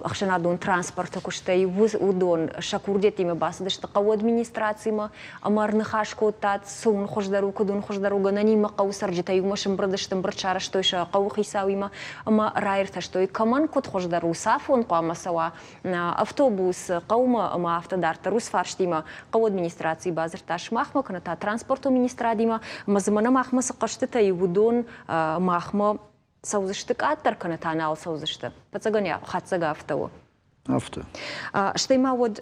ӕхсӕнадон транспорты куыстӕй уыдон сӕ курдиӕттимӕ бацыдысты хъӕуы администрацимӕ ӕмӕ ӕрныхас кодтат, цы уын хуыздӕр у, куыд уын хуыздӕр у, гӕнӕнимӕ хъӕуы цӕрджытӕ иумӕ сымбырд сты, ӕмбырд сарӕзтой сӕ хъӕуы хицауимӕ ӕмӕ раиртӕстой, кӕмӕн куыд хуыздӕр у, цафон хъуамӕ цӕуа автобус хъӕумӕ ӕмӕ афтӕ дарддӕр уыцы фарстимӕ хъӕуы администрацийы бадзырдта сымахмӕ кӕнӕ та транспортон министрадимӕ ӕмӕ дзы мӕнӕ махмӕ цы хъӕзтытӕ и, уыдон махмӕ цӕудзысты къаддӕр кӕнӕ та нал цӕудзысты. Ӕвӕццӕгӕн, хатдзӕг афтӕ у. Афтӕ. Стӕй ма уӕд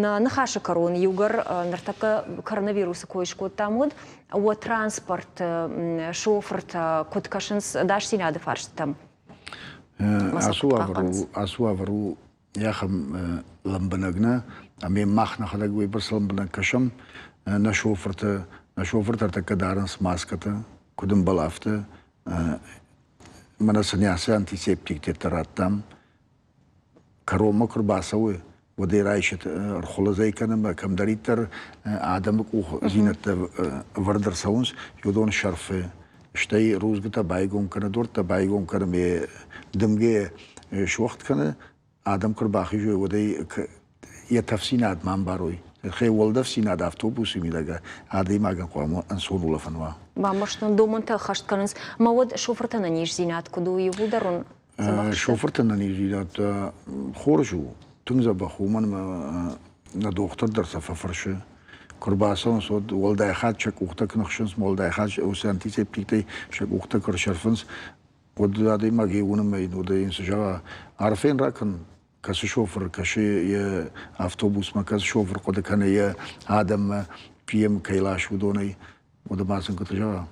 нӕ ныхасы кӕрон иугӕр ныртӕккӕ коронавирусы кой скодтам, уӕд уӕ транспорт шофыртӕ куыд кӕсынц ӕдасдзинады фарстытӕм? Ацы уавӕр у, ацы уавӕр у ахӕм лӕмбынӕг нӕ, ӕмӕ мах нӕхӕдӕг уыйбӕрц лӕмбынӕг кӕсӕм. Нӕ шофыртӕ, нӕ шофыртӕ ӕртӕккӕ дарынц маскӕтӕ, куыд ӕмбӕлы, афтӕ. Мӕнӕ сын ацы антисептиктӕ радтам. Кӕронмӕ куы рбацӕуы, уӕд ӕй райсӕт ӕрхуылыдзӕй кӕны ӕмӕ кӕмдӕриддӕр адӕмы къухдзинӕдтӕ ӕвӕрд ӕрцӕуынц, уыдон сӕрфы. Стӕй рудзгуытӕ байгом кӕны, дуӕрттӕ байгом кӕны ӕмӕ дымгӕ суӕгъд кӕны. Адӕм куы рбахизой, уӕд ӕй йӕ тӕфдзинад ма ӕмбарой. Гъе уӕлдӕфдзинад автобусы мидӕг адӕймагӕн хъуамӕ ӕнцон улӕфӕн уа. Бамбӕрстон, домӕнтӕ ӕххӕст кӕнынц. Мӕ уӕд шофырты ӕнӕниздзинад куыд у, иууылдӕр уын Шофырты ӕнӕниздзинад хорз у, тынг дзӕбӕх у, уымӕн ӕмӕ нӕ дохтыр дӕр сӕ фӕфӕрсы. Куы рбацӕуынц, уӕд уӕлдай хатт сӕ къухтӕ куы ныхсынц, уӕлдай хатт уыцы антисептиктӕй сӕ къухтӕ куы рсӕрфынц, уӕд адӕймаг йӕ уынынмӕ йын уӕд йын цы зӕгъа, арфӕ йын ракӕн, кӕцы шофыр кӕсы йӕ автобусмӕ, кӕцы шофыр хъуыды кӕны йӕ адӕммӕ, PM кӕй ласы, уыдонӕй, уӕд ма сын куыд зӕгъа.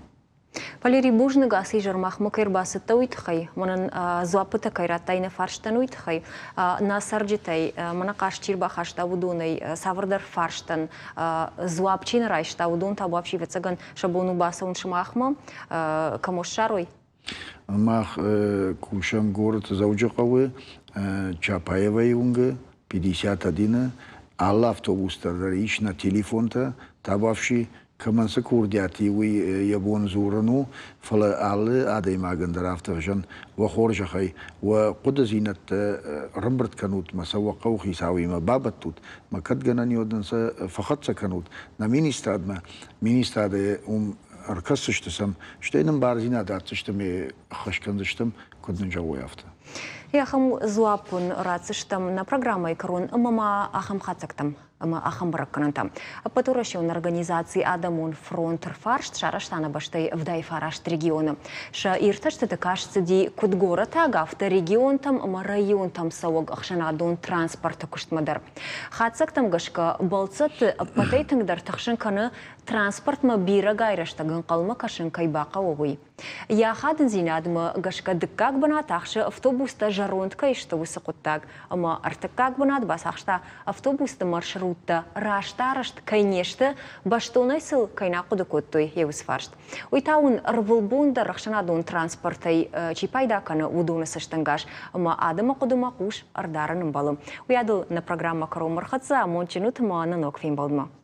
Валерий, бузныг ацы изӕр махмӕ кӕй ӕрбацыдтӕ, уый тыххӕй. Мӕнӕн дзуаппытӕ кӕй радтай нӕ фарстӕн, уый тыххӕй. Нӕ цӕрджытӕй мӕнӕ хъаст чи рбахаста, уыдонӕй цавӕрдӕр фарстӕн дзуапп чи нӕ райста, уыдон та вообще, ӕвӕццӕгӕн, сӕ бон у бацӕуын сымахмӕ, кӕм ссарой. Мах кусӕм город Дзӕуджыхъӕуы Чапаевайы уынгы 51-ы. Алы автобус дӕр ис нӕ телефонтӕ, табуафси, кӕмӕн цы курдиат и, уый йӕ бон дзурын у, фӕлӕ алы адӕймагӕн дӕр афтӕ зӕгъын, уӕ хорзӕхӕй, уӕ хъуыдыдзинӕдтӕ ӕрӕмбырд кӕнут мӕ сӕ уӕ хъӕуыхицауимӕ бабӕттут, мӕ кӕд гӕнӕн и, уӕд нын сӕ фӕхӕццӕ кӕнут нӕ министрадмӕ. Министрады уым ӕркӕсдзысты сӕм, стӕй нын бардзинад ратдзысты ӕмӕ ӕххӕст кӕндзыстӕм, куыд нын зӕгъой, афтӕ. Ахӕм дзуапп уын ратдзыстӕм нӕ программӕйы кӕрон ӕмӕ ма ахӕм хатдзӕгтӕм. ӕмӕ ахӕм бӕрӕггӕнӕнтӕ. Ӕппӕтуӕрӕсеон организаци Адӕмон фронт ӕрфарст сарӕзта нӕ бӕстӕйы 79 регионы. Сӕ иртӕстыты каст цыди куыд горӕтаг, афтӕ регионтӕм ӕмӕ районтӕм цӕуӕг ӕхсӕнадон транспорты куыстмӕ дӕр. Хатдзӕгтӕм гӕсгӕ, бӕлццӕтты ӕппӕтӕй тынгдӕр тыхсын кӕны транспортмӕ бирӕгай рӕстӕг ӕнхъӕлмӕ кӕсын кӕй бахъӕуы, уый. Йӕ ахадындзинадмӕ гӕсгӕ дыккаг бынат ахсы автобустӕ зӕронд кӕй сты, уыцы хъуыддаг, ӕмӕ ӕртыккаг бынат бацахста автобусты маршруттӕ раст арӕзт кӕй не сты, бӕстонӕй сыл кӕй нӕ хъуыды кодтой, йӕ уыцы фарст. Уый та уын ӕрвылбон дӕр ӕхсӕнадон транспортӕй чи пайда кӕны, уыдоны цӕстӕнгас ӕмӕ адӕмы хъуыдымӕ хъус ӕрдарын ӕмбӕлы. Уыйадыл нӕ программӕ кӕронмӕ ӕрхӕццӕ, амондджын ут ӕмӕ нӕ ног фембӕлдмӕ.